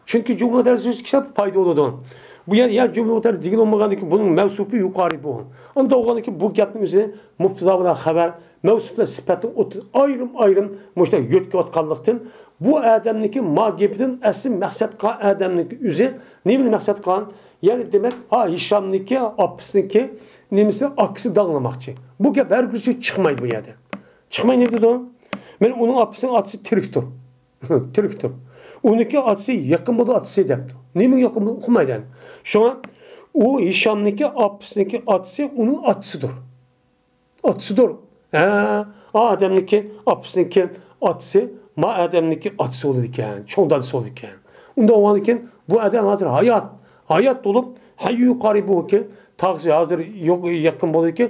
چۈنكى جۈملە تەرىزى سۆز كىشىلەر پايدا بولىدۇ. بۇ يەر يا جۈملە تەرىزى دېگىلى بولمىغاندىن كېيىن بۇنىڭ مەۋسۇپى يۇقارىبۇ. ئۇنداق بولغاندىن كېيىن بۇ گەپنىڭ ئۆزى مۇبتىدا بىلەن خەبەر، مەۋسۇپ بىلەن سۈپەتنى ئوت-، ئايرىم-ئايرىم مۇشۇنداق يۆتكىۋاتقانلىقتىن، بۇ ئادەمنىڭكى ما گېپىدىن ئەسلى مەقسەت قىلغان ئادەمنىڭكى ئۆزى نېمىنى مەقسەت قىلغان؟ يەنى دېمەك، ئا، ھىشامنىڭكى، ئاپىسىنىڭكى نېمىسىنى، ئاكىسىنى داڭلىماقچى. بۇ گەپ ھەرگىز چىقمايدۇ بۇ يەردە. چىقماي نېمە دېدۇ؟ مانا ئۇنىڭ ئاپىسىنىڭ ئاتىسى تىرىكتۇر. تىرىكتۇر. ئۇنىڭكى ئاتىسى يېقىن بولىدۇ، ئاتىسى دەپتۇ. نېمىگە يېقىن بولىدۇ؟ ئۇقمايدۇ ئەمدى. شۇڭا ئۇ ھىشامنىڭكى ئاپىسىنىڭكى ئاتىسى ئۇنىڭ ئاتىسىدۇر. ئاتىسىدۇر. ھە، ئا ئادەمنىڭكى، ئاپىسىنىڭكى ئاتىسى، ما ئادەمنىڭكى ئاتىسى بولىدىكەن، چوڭ دادىسى بولىدىكەن. ئۇنداق بولغاندىكىن، بۇ ئادەم ھازىر ھايات، ھايات بولۇپ، ھەييۇ قارىبۇكى، تاغىسى ھازىر يوق، يېقىن بولىدىكى،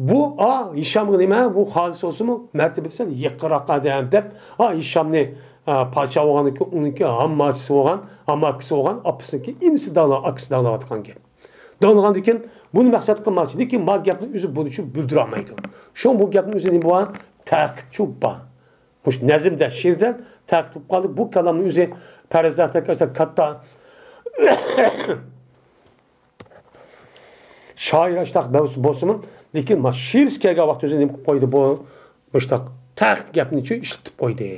بۇ ئا ھىشامغا نېمە، بۇ خالىس بولسىمۇ، مەرتىبىدە سەل يېقىنراق ئادەم دەپ، ئا ھىشامنى، ئا، پادىشاھ بولغاندىكىن، ئۇنىڭكى ھامماچىسى بولغان، ھامماكىسى بولغان، ئاپىسىنىڭكى ئىنىسى داڭلا-، ئاكىسى داڭلاۋاتقان گەپ. داڭلىغاندىكىن بۇنى مەقسەت قىلماقچى. لېكىن ما گەپنىڭ ئۆزى بۇنى شۇ بىلدۈرەلمەيدۇ. شۇڭا بۇ گەپنىڭ ئۆزى نېمە بار؟ تەقىد شۇ بار. مۇشۇ نەزمدە، شېئىردە تەقىد بولۇپ قالدى. بۇ كالامنىڭ ئۆزى پەرەزدە كاتتا شائىر ئاشتاق بولسىمۇ، لېكىن ما شېئىرسى كەلگەن ۋاقىت ئۆزى نېمە قىلىپ قويدى بۇ؟ مۇشتاق تەقىد گەپنىچۇ ئىشلىتىپ قويدى.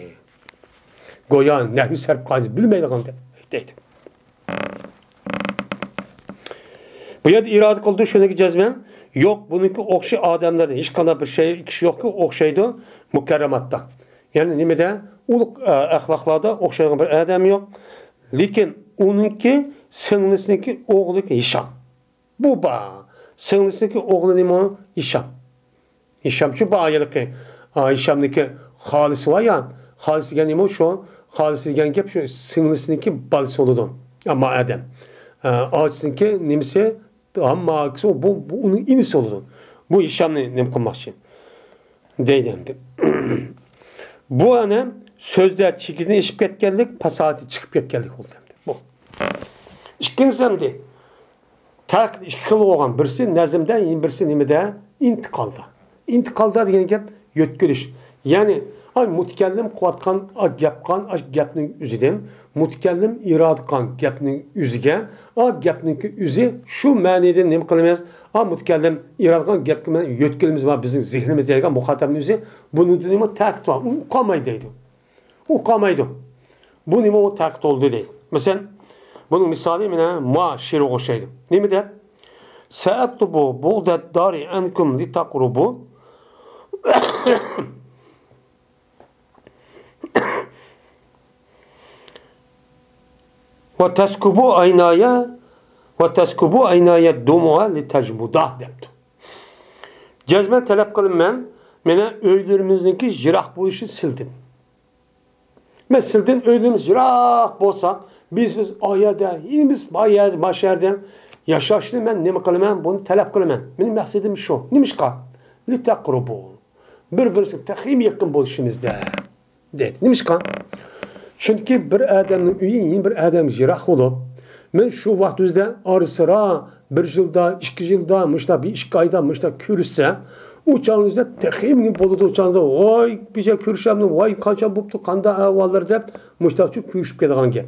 گويا نەھۋى سەرپ قائىدىسى بىلمەيدىغاندەك دەيدۇ. بۇ يەردە ئىرادە قىلدى شۇنىڭكى جەزمەن. يوق، بۇنىڭكى ئوخشاش ئادەملەردىن ھېچقانداق بىر شەي، كىشى يوقكى ئوخشايدۇ مۇكەررەماتتا. يەنى نېمىدە؟ ئۇلۇغ، ئە، ئەخلاقلاردا ئوخشايدىغان بىر ئادەم يوق. لېكىن ئۇنىڭكى سىڭلىسىنىڭكى ئوغلى ھىشام. بۇ بار. سىڭلىسىنىڭكى ئوغلى نېمە؟ ھىشام. ھىشامچۇ بار ھېلىقى. ئا، ھىشامنىڭكى خالىسى بار يا. خالىسى دېگەن نېمە شۇ؟ خالىسى دېگەن گەپ شۇ سىڭلىسىنىڭكى بالىسى بولىدۇ. ئەمما ئادەم. ئا، ئاچىسىنىڭكى نېمىسى؟ ئەمما ئاكىسى بۇ، بۇ ئۇنىڭ ئىنىسى بولىدۇ. بۇ ھىشامنى نېمە قىلماقچى؟ دەيدۇ ئەمدى. بۇ ئەنە سۆزدە چېكىدىن ئېشىپ كەتكەنلىك، پاساھىتى چىقىپ كەتكەنلىك بولدى ئەمدى. بۇ. ئىككىنچىسى ئەمدى. تەقىد ئىككى خىل بولغان. بىرسى نەزمدە، يەنە بىرسى نېمىدە؟ ئىنتىقالدا. ئىنتىقالدا دېگەن گەپ يۆتكىلىش. يەنى، ئاي، مۇتەكەللىم قىلىۋاتقان، ئا، گەپ قىلغان، ئا، گەپنىڭ ئۆزىدىن، مۇتەكەللىم ئىرادە قىلغان گەپنىڭ ئۆزىگە، ئا، گەپنىڭكى ئۆزى شۇ مەنىدىن نېمە قىلىمىز؟ ئا، مۇتەكەللىم ئىرادە قىلغان گەپكە مەن يۆتكىلىمىز بار، بىزنىڭ زېھنىمىز دەيدىغان مۇخاتەبنىڭ ئۆزى بۇنىڭدىن نېمە تەقىد بار، ئۇ ئۇقالمايدۇ دەيدۇ. ئۇقالمايدۇ. بۇ نېمە ئۇ تەقىد بولدى دەيدۇ. مەسىلەن، بۇنىڭ مىسالى مانا ما شېئىرغا ئوخشايدۇ. نېمە دەپ؟ سەئەتلۇبۇ بۇغدەت دارى ئەنكۇم لىتەقرۇبۇ. ۋە تەسكۇبۇ ئەينايە، ۋە تەسكۇبۇ ئەينايە دۇمۇئە لىتەجمۇدا دەپتۇ. جەزمەن تەلەپ قىلىمەن، مانا ئۆيلىرىمىزنىڭكى يىراق بولۇشى سىلدىن. مەن سىلدىن ئۆيلىرىمىز يىراق بولسا، بىز، بىز ئا يەردە، بىز ما يەردە، ما شەھەردە ياشاشنى مەن نېمە قىلىمەن؟ بۇنى تەلەپ قىلىمەن. مېنىڭ مەقسىتىم شۇ. نېمىشقا؟ لىتەقرۇبۇ. بىر-بىرسىگە تېخىمۇ يېقىن بولۇشىمىزدا. دەيدۇ. نېمىشقا؟ چۈنكى بىر ئادەمنىڭ ئۆيى يەنە بىر ئادەمگە يىراق بولۇپ، مەن شۇ ۋاقىت ئۆزىدە ئارىسىرا بىر يىلدا، ئىككى يىلدا، مۇشۇنداق بىر ئىككى ئايدا مۇشۇنداق كۆرۈشسە، ئۇ چاغنىڭ ئۆزىدە تېخىمۇ بولىدۇ، ئۇ چاغدا، ۋاي، بىچە كۆرۈشەمدۇ، ۋاي، قانچە بوپتۇ، قانداق ئەھۋاللار دەپ، مۇشۇنداقچە كۆرۈشۈپ كېتىدىغان گەپ.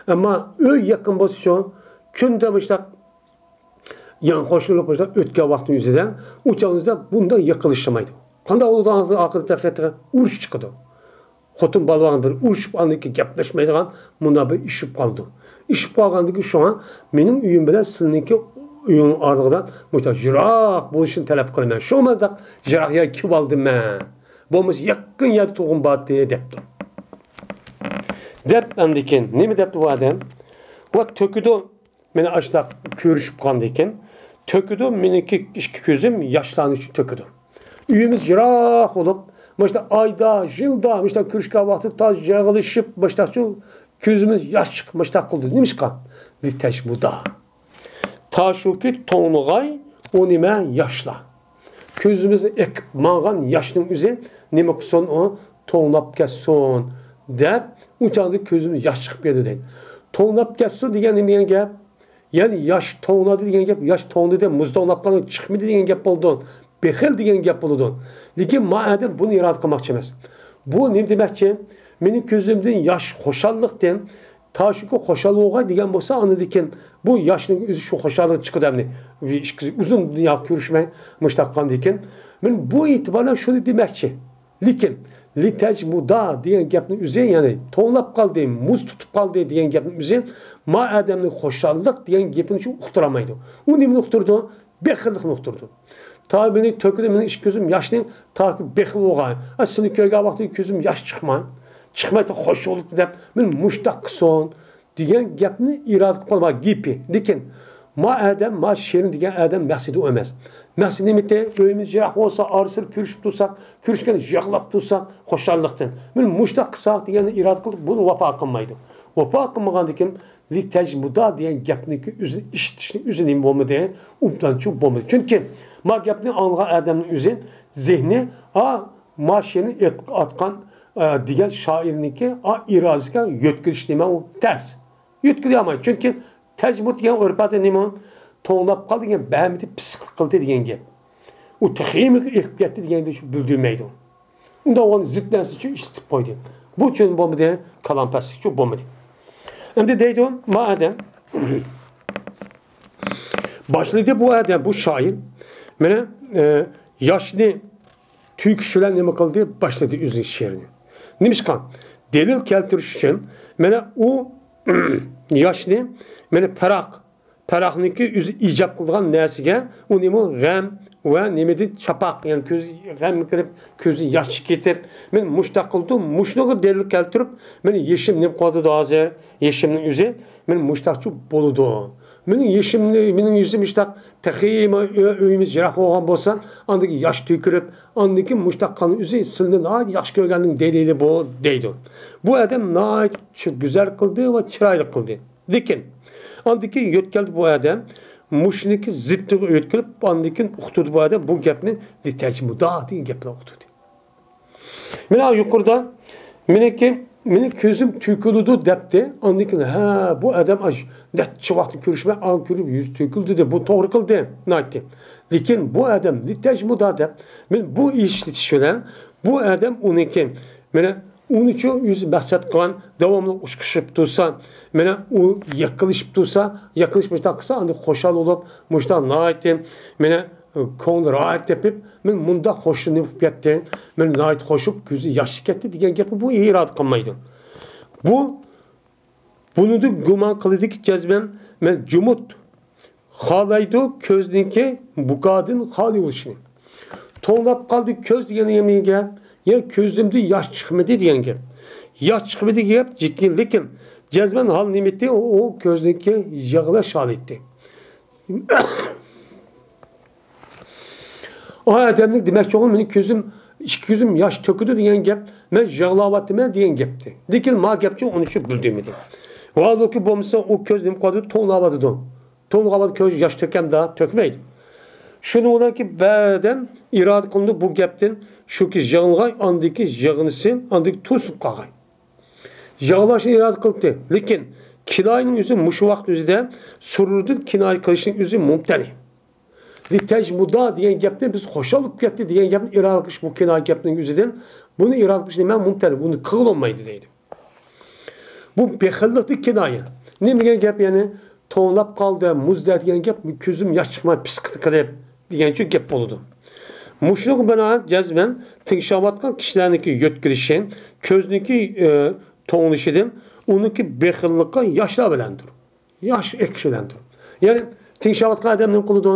ئەمما ئۆي يېقىن بولسىچۇ، كۈندە مۇشۇنداق يان قوشنا بولۇپ مۇشۇنداق ئۆتكەن ۋاقىتنىڭ ئۆزىدە، ئۇ چاغنىڭ ئۆزىدە بۇنداق يېقىنلىشالمايدۇ. قانداق بولىدۇ ئاقىۋىتى؟ تېخى تېخى ئۇرۇش چىقىدۇ. خوتۇن بالىلار بىر ئۇرۇشۇپ، ئاندىن كېيىن گەپلەشمەيدىغان مۇنداق بىر ئىش بولۇپ قالىدۇ. ئىش بولۇپ قالغاندىن كېيىن شۇڭا مېنىڭ ئۆيۈم بىلەن سىلىنىڭكى ئۆينىڭ ئارىلىقىدا مۇشۇنداق يىراق بولۇشىنى تەلەپ قىلىمەن. شۇڭا مۇنداق يىراق يەرگە كېلىۋالدىم مەن. بولمىسا يېقىن يەردە تۇرغۇم بارتى، دەپتۇ. دەپ ئاندىن كېيىن نېمە دەپتۇ بۇ ئادەم؟ ۋە تۆكىدۇ. مېنى ئاشۇنداق كۆرۈشۈپ قالغاندىن كېيىن تۆكىدۇ، مېنىڭكى ئىككى كۆزۈم ياشلارنى شۇ تۆكىدۇ. ئۆيىمىز يىراق بولۇپ، مۇشۇنداق ئايدا، يىلدا، مۇشۇنداق كۆرۈشكەن ۋاقتىدا تا يىغلىشىپ، مۇشۇنداقچۇ كۆزىمىز ياش چىقىپ، مۇشۇنداق قىلدى. نېمىشقا؟ لىتەجمۇدا. تا شۇكى توڭلىغاي ئۇ نېمە ياشلار. كۆزىمىزدىن ئېقىپ ماڭغان ياشنىڭ ئۆزى نېمە قىلسۇن، ئۇ توڭلاپ كەتسۇن دەپ، ئۇ چاغدا كۆزىمىز ياش چىقىپ كەتتى دەيدۇ. توڭلاپ كەتسۇن دېگەن نېمە دېگەن گەپ؟ يەنى ياش توڭلىدى دېگەن گەپ، ياش توڭلىدى، مۇز توڭلاپ قالدى، چىقمىدى دېگەن گەپ بولىدۇ. بېخىل دېگەن گەپ بولىدۇ. لېكىن ما ئادەم بۇنى ئىرادە قىلماقچى ئەمەس. بۇ نېمە دېمەكچى؟ مېنىڭ كۆزۈمدىن ياش خۇشاللىقتىن، تا شۇكى خۇشال بولغاي دېگەن بولسا، ئاندىن كېيىن بۇ ياشنىڭ ئۆزى شۇ خۇشاللىق چىقىدۇ ئەمدى. ئىككىسى ئۇزۇن دۇنيا كۆرۈشمەي مۇشۇنداق قىلغاندىن كېيىن، مەن بۇ ئېتىبار بىلەن شۇنى دېمەكچى. لېكىن لىتەجمۇدا دېگەن گەپنىڭ ئۆزى، يەنى توڭلاپ قالدى، مۇز تۇتۇپ قالدى دېگەن گەپنىڭ ئۆزى ما ئادەمنىڭ خۇشاللىق دېگەن گېپىنى شۇ ئۇقتۇرالمايدۇ. ئۇ نېمىنى ئۇقتۇرىدۇ؟ بېخىللىقنى ئۇقتۇرىدۇ. تا مېنى تۆكىدۇ، مېنىڭ ئىككى كۆزۈم ياشنى تاكى بېخىل بولغان. ئا، سېنى كۆرگەن ۋاقتىدا كۆزۈم ياش چىقماي، چىقماي خوش بولۇپ دەپ، مېنى مۇشتاق قىلسۇن دېگەن گەپنى ئىرادە قىلىپ قالما گېپى. لېكىن ما ئادەم، ما شېرىن دېگەن ئادەم مەقسىتى ئۇ ئەمەس. مەقسىتى نېمىتى؟ ئۆيىمىز يىراق بولسا، ئارىسىدا كۆرۈشۈپ تۇرساق، كۆرۈشكەندە يىغلاپ تۇرساق، خۇشاللىقتىن. مېنى مۇشتاق قىلساق دېگەننى ئىرادە قىلىپ، بۇنى ۋاپا قىلمايدۇ. ۋاپا قىلمىغاندىن كېيىن لىتەجمۇدا دېگەن گەپنىڭكى ئۆزىنى ئىشلىتىشنى ئۆزى نېمە بولمىدى؟ ئوبدانچۇ بولمىدى. چۈنكى ما گەپنى ئاڭلىغان ئادەمنىڭ ئۆزى زېھنى، ئا، ما شېرىن ئېيت-، ئاتقان، ئە، دېگەن شائىرنىڭكى، ئا، ئىرادىسىگە يۆتكىلىش نېمە ئۇ تەس. يۆتكىلىيالمايدۇ. چۈنكى تەجمۇد دېگەن ئۆرپەتتە نېمە؟ توڭلاپ قالدى دېگەن، بەرمىدى، پىسقىلىق قىلدى دېگەن گەپ. ئۇ تېخىمۇ ئېقىپ كەتتى دېگەنگە شۇ بىلدۈرمەيدۇ. ئۇنداق بولغان زىت نەرسە ئۈچۈن ئىشلىتىپ قويدى. بۇ ئۈچۈن بولمىدى، كالامپەسلىك ئۈچۈن بولمىدى. ئەمدى دەيدۇ، ما ئادەم باشلىدى بۇ ئادەم، بۇ شائىر. مانا، ئە، ياشنى تۆكۈش بىلەن نېمە قىلدى؟ باشلىدى ئۆزىنىڭ شېئىرىنى. نېمىشقا؟ دەلىل كەلتۈرۈش ئۈچۈن، مانا ئۇ ياشنى، مانا پەرق، پەرقنىڭكى ئۆزى ئىجاب قىلىدىغان نەرسىگە ئۇ نېمە؟ غەم ۋە نېمىدىن چاپاق، يەنى كۆز غەمگە كىرىپ، كۆزى ياش چىقىپ كېتىپ، مانا مۇشتاق قىلدى، مۇشۇنىڭغا دەلىل كەلتۈرۈپ، مانا يېشىم نېمە قىلىۋاتىدۇ ھازىر؟ يېشىمنىڭ ئۆزى مانا مۇشتاقچۇ بولىدۇ. مېنىڭ يېشىمنى، مېنىڭ يېشىم مۇشتاق تېخىمۇ ئۆ-، ئۆيىمىز يىراق بولغان بولسا، ئاندىن كېيىن ياش تۆكۈلۈپ، ئاندىن كېيىن مۇشتاق قىلغان ئۆزى سىلىنى ناھايىتى ياخشى كۆرگەنلىكىنىڭ دەلىلى بۇ، دەيدۇ. بۇ ئادەم ناھايىتى چۈ-، گۈزەل قىلدى ۋە چىرايلىق قىلدى. لېكىن ئاندىن كېيىن يۆتكەلدى بۇ ئادەم، مۇشۇنىڭكى زىتىغا يۆتكىلىپ، ئاندىن كېيىن ئۇقتۇردى بۇ ئادەم بۇ گەپنى، لىتەجمۇدا دېگەن گەپنى ئۇقتۇردى. مانا يۇقىرىدا مېنىڭكى، مېنىڭ كۆزۈم تۆكۈلىدۇ دەپتۇ. ئاندىن كېيىن، ھە، بۇ ئادەم ئاش نەچچە ۋاقىت كۆرۈشمەي، ئاڭ كۆرۈپ يۈزى تۆكۈلدى دەپ، بۇ توغرا قىلدى، ناھايىتى. لېكىن بۇ ئادەم لىتەجمۇدا دەپ، مەن بۇ ئىشلىتىش بىلەن بۇ ئادەم ئۇنىڭكى، مانا ئۇنىچۇ ئۆزى مەقسەت قىلغان داۋاملىق ئۇچقۇشۇپ تۇرسا، مانا ئۇ يېقىنلىشىپ تۇرسا، يېقىنلىشىپ مۇشۇنداق قىلسا، ئاندىن خۇشال بولۇپ، مۇشۇنداق ناھايىتى، مانا كۆڭلى راھەت تېپىپ، مەن مۇنداق خوشلىنىپ كەتتى، مەن ناھايىتى خوش بولۇپ، كۆزى ياش كەتتى دېگەن گەپنى بۇ ئىرادە قىلمايدۇ. بۇ، بۇنىڭدىن گۇمان قىلىدىكى جەزمەن، مەن جۇمۇت خالايدۇ كۆزنىڭكى بۇكادىن خالىي بولۇشىنى. توڭلاپ قالدى كۆز دېگەن نېمە گەپ؟ يا كۆزۈمدىن ياش چىقمىدى دېگەن گەپ. ياش چىقمىدى گەپ، لېكىن، لېكىن جەزمەن ھال نېمىتى؟ ئۇ، ئۇ كۆزنىڭكى يىغلاش ھالىتى. ئۇ ئادەمنىڭ دېمەكچى بولغىنى، مېنىڭ كۆزۈم، ئىككى كۆزۈم ياش تۆكىدۇ دېگەن گەپ، مەن يىغلاۋاتىمەن دېگەن گەپتى. لېكىن ما گەپچۇ ئۇنى شۇ بىلدۈرمىدى. ھالبۇكى بولمىسا ئۇ كۆز نېمە قىلىۋاتىدۇ؟ توڭلاۋاتىدۇ. توڭلىغان كۆز ياش تۆكەمدا؟ تۆكمەيدۇ. شۇنىڭ بىلەنكى بەدەن ئىرادە قىلىنىدۇ بۇ گەپتىن، شۇكى يىغلىغاي، ئاندىكى يىغلىسۇن، ئاندىكى توسۇلۇپ قالغاي. يىغلاشنى ئىرادە قىلدى، لېكىن كىنايىنىڭ ئۆزى مۇشۇ ۋاقىت ئۆزىدە سۈرۈردىن كىنايە قىلىشنىڭ ئۆزى مۇمتەنە. لىتەجمۇدا دېگەن گەپنى بىز خۇشال بولۇپ كەتتى دېگەن گەپنى ئىرادە قىلىش بۇ كىنايە گەپنىڭ ئۆزىدىن، بۇنى ئىرادە قىلىش نېمە؟ مۇمتەنە، بۇنى قىلغىلى بولمايدۇ دەيدۇ. بۇ بېخىللىقتىن كىنايە. نېمە دېگەن گەپ يەنى؟ توڭلاپ قالدى، مۇزدە دېگەن گەپ، كۆزۈم ياش چىقماي پىسقىت قىلىپ دېگەنچۇ گەپ بولىدۇ. مۇشۇنىڭغا بىنائەن جەزمەن تىڭشاۋاتقان كىشىلەرنىڭكى يۆتكىلىشى، كۆزنىڭكى، ئى، توڭلىشىدىن ئۇنىڭكى بېخىللىقى ياشلار بىلەندۇر. ياش ئېقىشى بىلەندۇر. يەنى تىڭشاۋاتقان ئادەم نېمە قىلىدۇ؟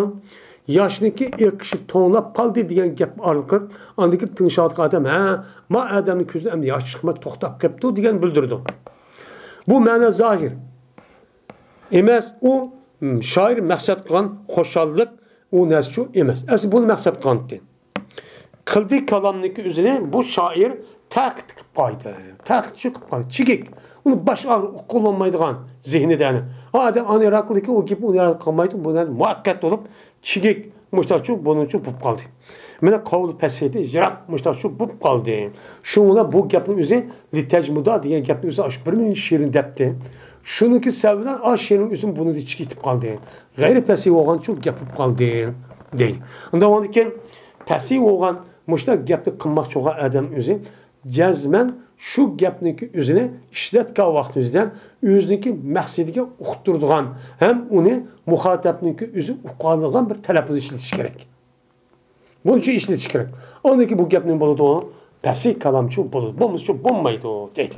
ياشنىڭكى ئېقىشى توڭلاپ قالدى دېگەن گەپ ئارقىلىق، ئاندىن كېيىن تىڭشاۋاتقان ئادەم، ھە، ما ئادەمنىڭ كۆزىدىن ئەمدى ياش چىقماي توختاپ قېپتۇ دېگەن بىلدۈرىدۇ. بۇ مەنە زاھىر ئەمەس، ئۇ، م، شائىر مەقسەت قىلغان خۇشاللىق ئۇ نەرسىچۇ ئەمەس. ئەسلى بۇنى مەقسەت قىلغانتى. قىلدى كالامنىكى ئۆزىنى بۇ شائىر تەقىت قىلىپ قويدى. تەقىت شۇ قىلىپ قويدى. چېكىك. ئۇنى باشقا ئۇقۇلمايدىغان زېھنىدە ئەنە. ئادەم ئانى راقلىكى ئۇ گېپى ئۇنى راقلىق قىلمايدۇ. بۇ نەرسە مۇۋەققەت بولۇپ، چېكىك مۇشتاچۇ بۇنىڭچۇ بولۇپ قالدى. مانا قاۋل پەسىيتى يىراق مۇشتاچۇ بولۇپ قالدى. شۇڭلا بۇ گەپنىڭ ئۆزى لىتەجمۇدا دېگەن گەپنىڭ ئۆزى ئاشۇ بىر مىنۇت شېئىرنى دەپتى. شۇنىڭكى سەۋەبى بىلەن ئاشۇ شېئىرنىڭ ئۆزىمۇ بۇنىڭدىن چىقىپ قالدى. غەيرىي پەسىھ بولغانچۇ گەپ بولۇپ قالدى دەيدۇ. ئۇنداق بولغاندىكىن پەسىھ بولغان مۇشۇنداق گەپنى قىلماقچى بولغان ئادەم ئۆزى جەزمەن شۇ گەپنىڭكى ئۆزىنى ئىشلەتكەن ۋاقتىمىزدا ئۆزىنىڭكى مەقسىتىگە ئۇقتۇرىدىغان ھەم ئۇنى مۇخاتەپنىڭكى ئۆزى ئۇقالىدىغان بىر تەلەپپۇز ئىشلىتىش كېرەك. بۇنچە ئىشلىتىش كېرەك. ئاندىن كېيىن بۇ گەپنى بولىدۇ، پەسىھ كالامچۇ بولىدۇ، بولمىسىچۇ بولمايدۇ دەيدۇ.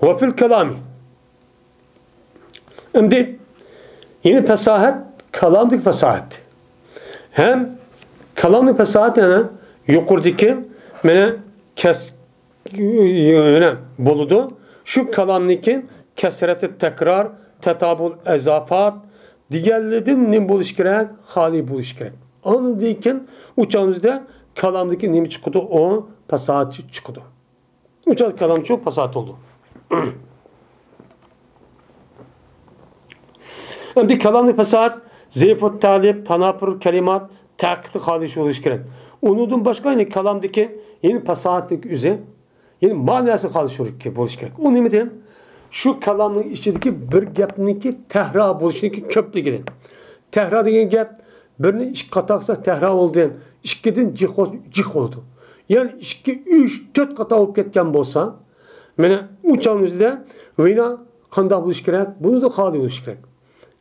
ۋەفىل كالامى. ئەمدى يەنە پەساھەت، كالامدىكى پەساھەت. ھەم كالامنىڭ پەساھەتى يەنە يۇقىرىدىكى مانا كەس-، يەنە بولىدۇ. شۇ كالامنىڭكى كەسرەتى تەكرار، تەتابۇل ئىزاپات دېگەنلىرىدىن نېمە بولۇشى كېرەك؟ خالىي بولۇشى كېرەك. ئاندىن كېيىن ئۇ چاغىمىزدا كالامدىكى نېمە چىقىدۇ؟ ئۇ پەساھەت چىقىدۇ. ئۇ چاغ كالامچۇ پەساھەت بولىدۇ. ئەمدى كالامنى پەساھەت، زىئفۇت تەلىپ، تاناپۇر كەلىمات، تەقىتى خالىي بولۇشى كېرەك. ئۇنىڭدىن باشقا يەنە كالامدىكى يەنە پەساھەتلىك ئۆزى، يەنە ماناسى خالىي بولۇشى كېرەك. ئۇ نېمىدىن؟ شۇ كالامنىڭ ئىچىدىكى بىر گەپنىڭكى تەھرا بولۇشىنىڭكى كۆپلۈكىدىن. تەھرا دېگەن گەپ، بىرنى ئىككى قاتا قىلساق تەھرا بولدى. ئىككىدىن جىق بول-، جىق بولىدۇ. يەنى ئىككى، ئۈچ، تۆت قاتا بولۇپ كەتكەن بولسا، مانا ئۇ چاغنىڭ ئۆزىدە ۋىنا قانداق بولۇشى كېرەك؟ بۇنىدا خالىي بولۇشى كېرەك.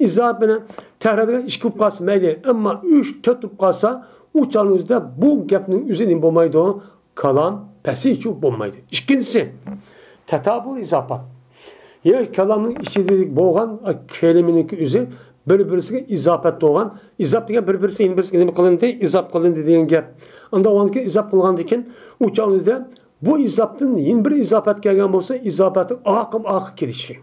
ئىزاپىنى تەھرا دېگەن ئىككى بولۇپ قالسا مەيلى، ئەمما ئۈچ، تۆت بولۇپ قالسا، ئۇ چاغنىڭ ئۆزىدە بۇ گەپنىڭ ئۆزى نېمە بولمايدۇ؟ كالام پەسىھچۇ بولمايدۇ. ئىككىنچىسى، تەتابۇل ئىزاپات. يەنى كالامنىڭ ئىچىدە بولغان كەلىمىنىڭكى ئۆزى بىر-بىرسىگە ئىزاپەت بولغان. ئىزاپ دېگەن بىر-بىرسى يەنە بىرسىگە نېمە قىلىندى؟ ئىزاپ قىلىندى دېگەن گەپ. ئاندىن ئۇنىڭكى ئىزاپ قىلغاندىن كېيىن ئۇ چاغنىڭ ئۆزىدە بۇ ئىزاپتىن يەنە بىر ئىزاپەت كەلگەن بولسا، ئىزاپەتنىڭ ئاقىم ئاقا كېلىشى.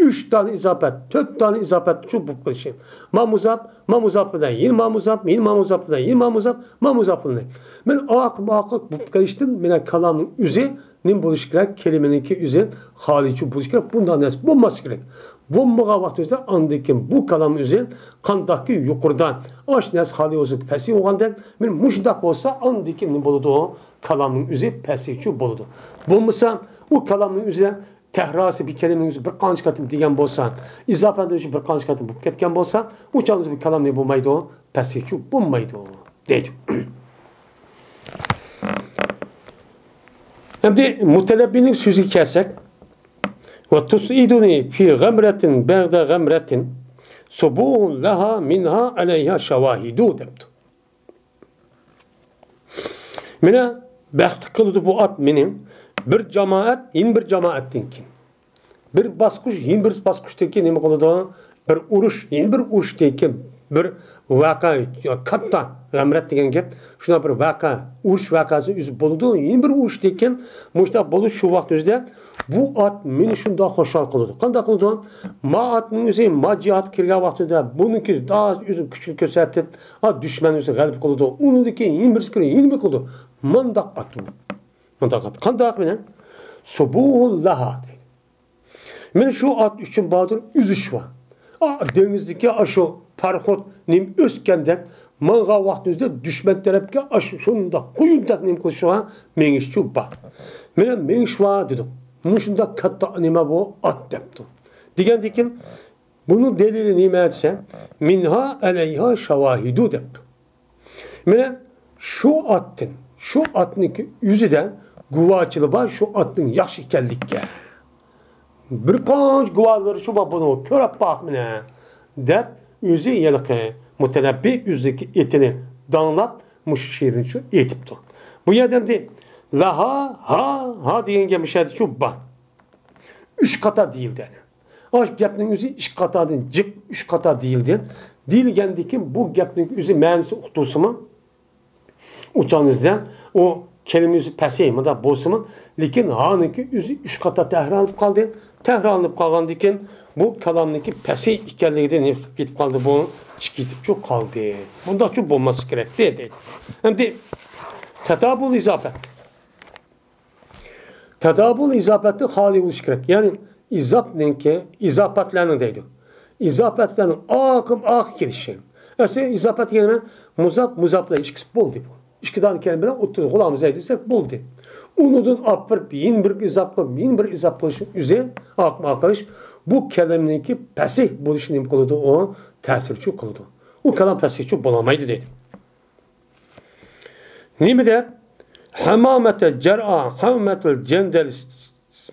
ئۈچ دانە ئىزاپەت، تۆت دانە ئىزاپەت شۇ بولۇپ قېلىشى. ما مۇزاپ، ما مۇزاپ بىلەن، يەنە ما مۇزاپ، يەنە ما مۇزاپ بىلەن، يەنە ما مۇزاپ، ما مۇزاپ بىلەن. مانا ئاقىم ئاقا بولۇپ قېلىشتىن مانا كالامنىڭ ئۆزى نېمە بولۇشى كېرەك؟ كەلىمىنىڭكى ئۆزى خالىيچۇ بولۇشى كېرەك. بۇنداق نەرسە بولماسلىقى كېرەك. بولمىغان ۋاقتىمىزدا ئاندىن كېيىن بۇ كالامنىڭ ئۆزى قانداقكى يۇقىرىدا ئاش نەرسە خالىي بولسا پەسىھ بولغاندەك، مانا مۇشۇنداق بولسا ئاندىن كېيىن نېمە بولىدۇ؟ كالامنىڭ ئۆزى پەسىھچۇ بولىدۇ. بولمىسا ئۇ كالامنىڭ ئۆزى تەھراسى بىر كەلىمىنىڭ ئۆزى بىر قانچە قېتىم دېگەن بولسا، ئىزاپەتنىڭ ئۆزى بىر قانچە قېتىم بولۇپ كەتكەن بولسا، ئۇ چاغدا بىر كالام نېمە بولمايدۇ؟ پەسىھچۇ بولمايدۇ دەيدۇ. ئەمدى مۇتەنەببىنىڭ سۆزىگە كەلسەك، ۋە تۇسئىدۇنى فى غەمرەتىن بەئدە غەمرەتىن سۇبۇھۇن لەھا مىنھا ئەلەيھا شەۋاھىدۇ دەپتۇ. مانا بەختلىك قىلىدۇ بۇ ئات مېنى بىر جامائەت يەنە بىر جامائەتتىن كېيىن. بىر باسقۇچ يەنە بىر باسقۇچتىن كېيىن نېمە قىلىدۇ؟ بىر ئۇرۇش يەنە بىر ئۇرۇشتىن كېيىن بىر ۋەقە، كاتتا غەمرەت دېگەن گەپ. شۇنداق بىر ۋەقە، ئۇرۇش ۋەقەسى ئۆزى بولىدۇ. يەنە بىر ئۇرۇشتىن كېيىن مۇشۇنداق بولۇش شۇ ۋاقىت ئۆزىدە بۇ ئات مېنى شۇنداق خۇشال قىلىدۇ. قانداق قىلىدۇ؟ ما ئاتنىڭ ئۆزى ما جىھادقا كىرگەن ۋاقتىدا بۇنىڭكى ئۆزىنىڭ كۈچىنى كۆرسىتىپ، ئا، دۈشمەن ئۆزى غەلىبە قىلىدۇ. ئۇنىڭدىن كېيىن يەنە بىرسى كىرىدۇ، يەنە بىر قىلىدۇ. مانداق ئات بۇ. مانداق ئات. قانداق بىلەن؟ سۇبۇھۇن لەھا دەيدۇ. مانا شۇ ئات ئۈچۈن باردۇر ئۈزۈش بار. ئا، دېڭىزدىكى ئاشۇ پاراخوت نېمە ئۆسكەندەك، ماڭغان ۋاقتىمىزدا دۈشمەن تەرەپكە ئاشۇ شۇنداق قۇيۇندەك نېمە قىلىشى بار، مېڭىشى بار. مانا مېڭىش بار دېدۇق. مۇشۇنداق كاتتا نېمە بۇ ئات دەپتۇ. دېگەندىكىن بۇنىڭ دەلىلى نېمە دېسە، مىنھا ئەلەيھا شاۋاھىدۇ دەپتۇ. مانا شۇ ئاتتىن، شۇ ئاتنىڭكى ئۆزىدە گۇۋاچىلار بار، شۇ ئاتنىڭ ياخشى ئىكەنلىككە. بىر قانچە گۇۋالىرى شۇ بار، بۇنى كۆرۈپ باق مانا، دەپ ئۆزى ھېلىقى مۇتەنەببى ئۆزىدىكى ئېتىنى داڭلاپ، مۇشۇ شېئىرنى شۇ ئېيتىپتۇ. بۇ يەردە ئەمدى لەھا، ھا، ھا دېگەن گەپ مۇشۇ يەردە شۇ بار. ئۈچ قاتا دېيىلدى. ئاش گەپنىڭ ئۆزى ئىككى قاتادىن جىق، ئۈچ قاتا دېيىلدى. دېيىلگەندىكىن بۇ گەپنىڭ ئۆزى مەنىسى ئۇقتۇرسىمۇ، ئۇ چاغنىڭ ئۆزىدە ئۇ كەلىمە ئۆزى پەسىھ مۇنداق بولسىمۇ، لېكىن ھانىڭكى ئۆزى ئۈچ قاتا تەكرارلىنىپ قالدى. تەكرارلىنىپ قالغاندىكىن بۇ كالامنىڭكى پەسىھ ئىكەنلىكىدىن نېمە قىلىپ كېتىپ قالدى؟ بۇ چىقىپ كېتىپچۇ قالدى. بۇنداقچۇ بولماسلىقى كېرەكتى دەيدۇ. ئەمدى تەدابۇل ئىزاپەت. تەدابۇل ئىزاپەتتىن خالىي بولۇشى كېرەك. يەنى ئىزاپنىڭكى، ئىزاپەتلەرنىڭ دەيدۇ. ئىزاپەتلەرنىڭ ئاقىم ئاقى كېلىشى. ئەسلى ئىزاپەت دېگەن نېمە؟ مۇزاپ، مۇزاپ بىلەن ئىككىسى بولدى بۇ. ئىككى دانە كەلىمە بىلەن ئوتتۇرىدا غۇلامىزەي دېسەك بولدى. ئۇنىڭدىن ئاپىرىپ يېنە بىر ئىزاپ قىلىپ، يېنە بىر ئىزاپ قىلىش ئۆزى ئاقىم ئاقىلىش بۇ كەلىمىنىڭكى پەسىھ بولۇشى نېمە قىلىدۇ؟ ئۇ تەسىرچۇ قىلىدۇ. ئۇ كالام پەسىھچۇ بولالمايدۇ دەيدۇ. نېمە دەپ؟ ھەمامەتە جەرئا، ھەممەتىل جەندەل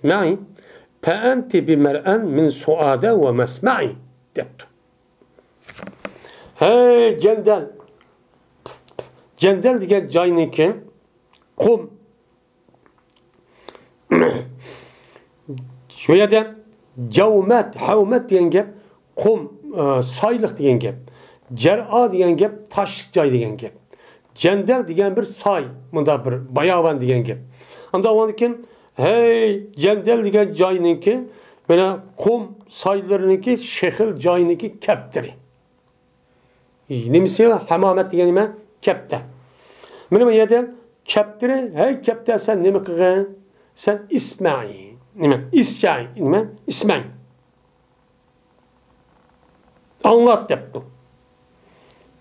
مەي، پەئەنتى بىمەرئەن مىن سۇئادە ۋە مەسمەي دەپتۇ. ھەي، جەندەل! جەندەل دېگەن جاينىڭكى قۇم. شۇ يەردە جەۋمەت، ھەۋمەت دېگەن گەپ، قۇم، ئە، سايلىق دېگەن گەپ. جەرئا دېگەن گەپ، تاشلىق جاي دېگەن گەپ. جەندەل دېگەن بىر ساي، مۇنداق بىر باياۋان دېگەن گەپ. ئاندىن ئاندىن كېيىن، ھەي، جەندەل دېگەن جاينىڭكى، مانا قۇم سايلىرىنىڭكى، شېخىل جاينىڭكى كەپتىرى. نېمىسى؟ ھەمامەت دېگەن نېمە؟ كەپتە. مانا بۇ يەردە كەپتىرى، ھەي كەپتە، سەن نېمە قىلغىن؟ سەن ئىسمەي. نېمە؟ ئىسچاي. نېمە؟ ئىسمەي. ئاڭلات دەپتۇ.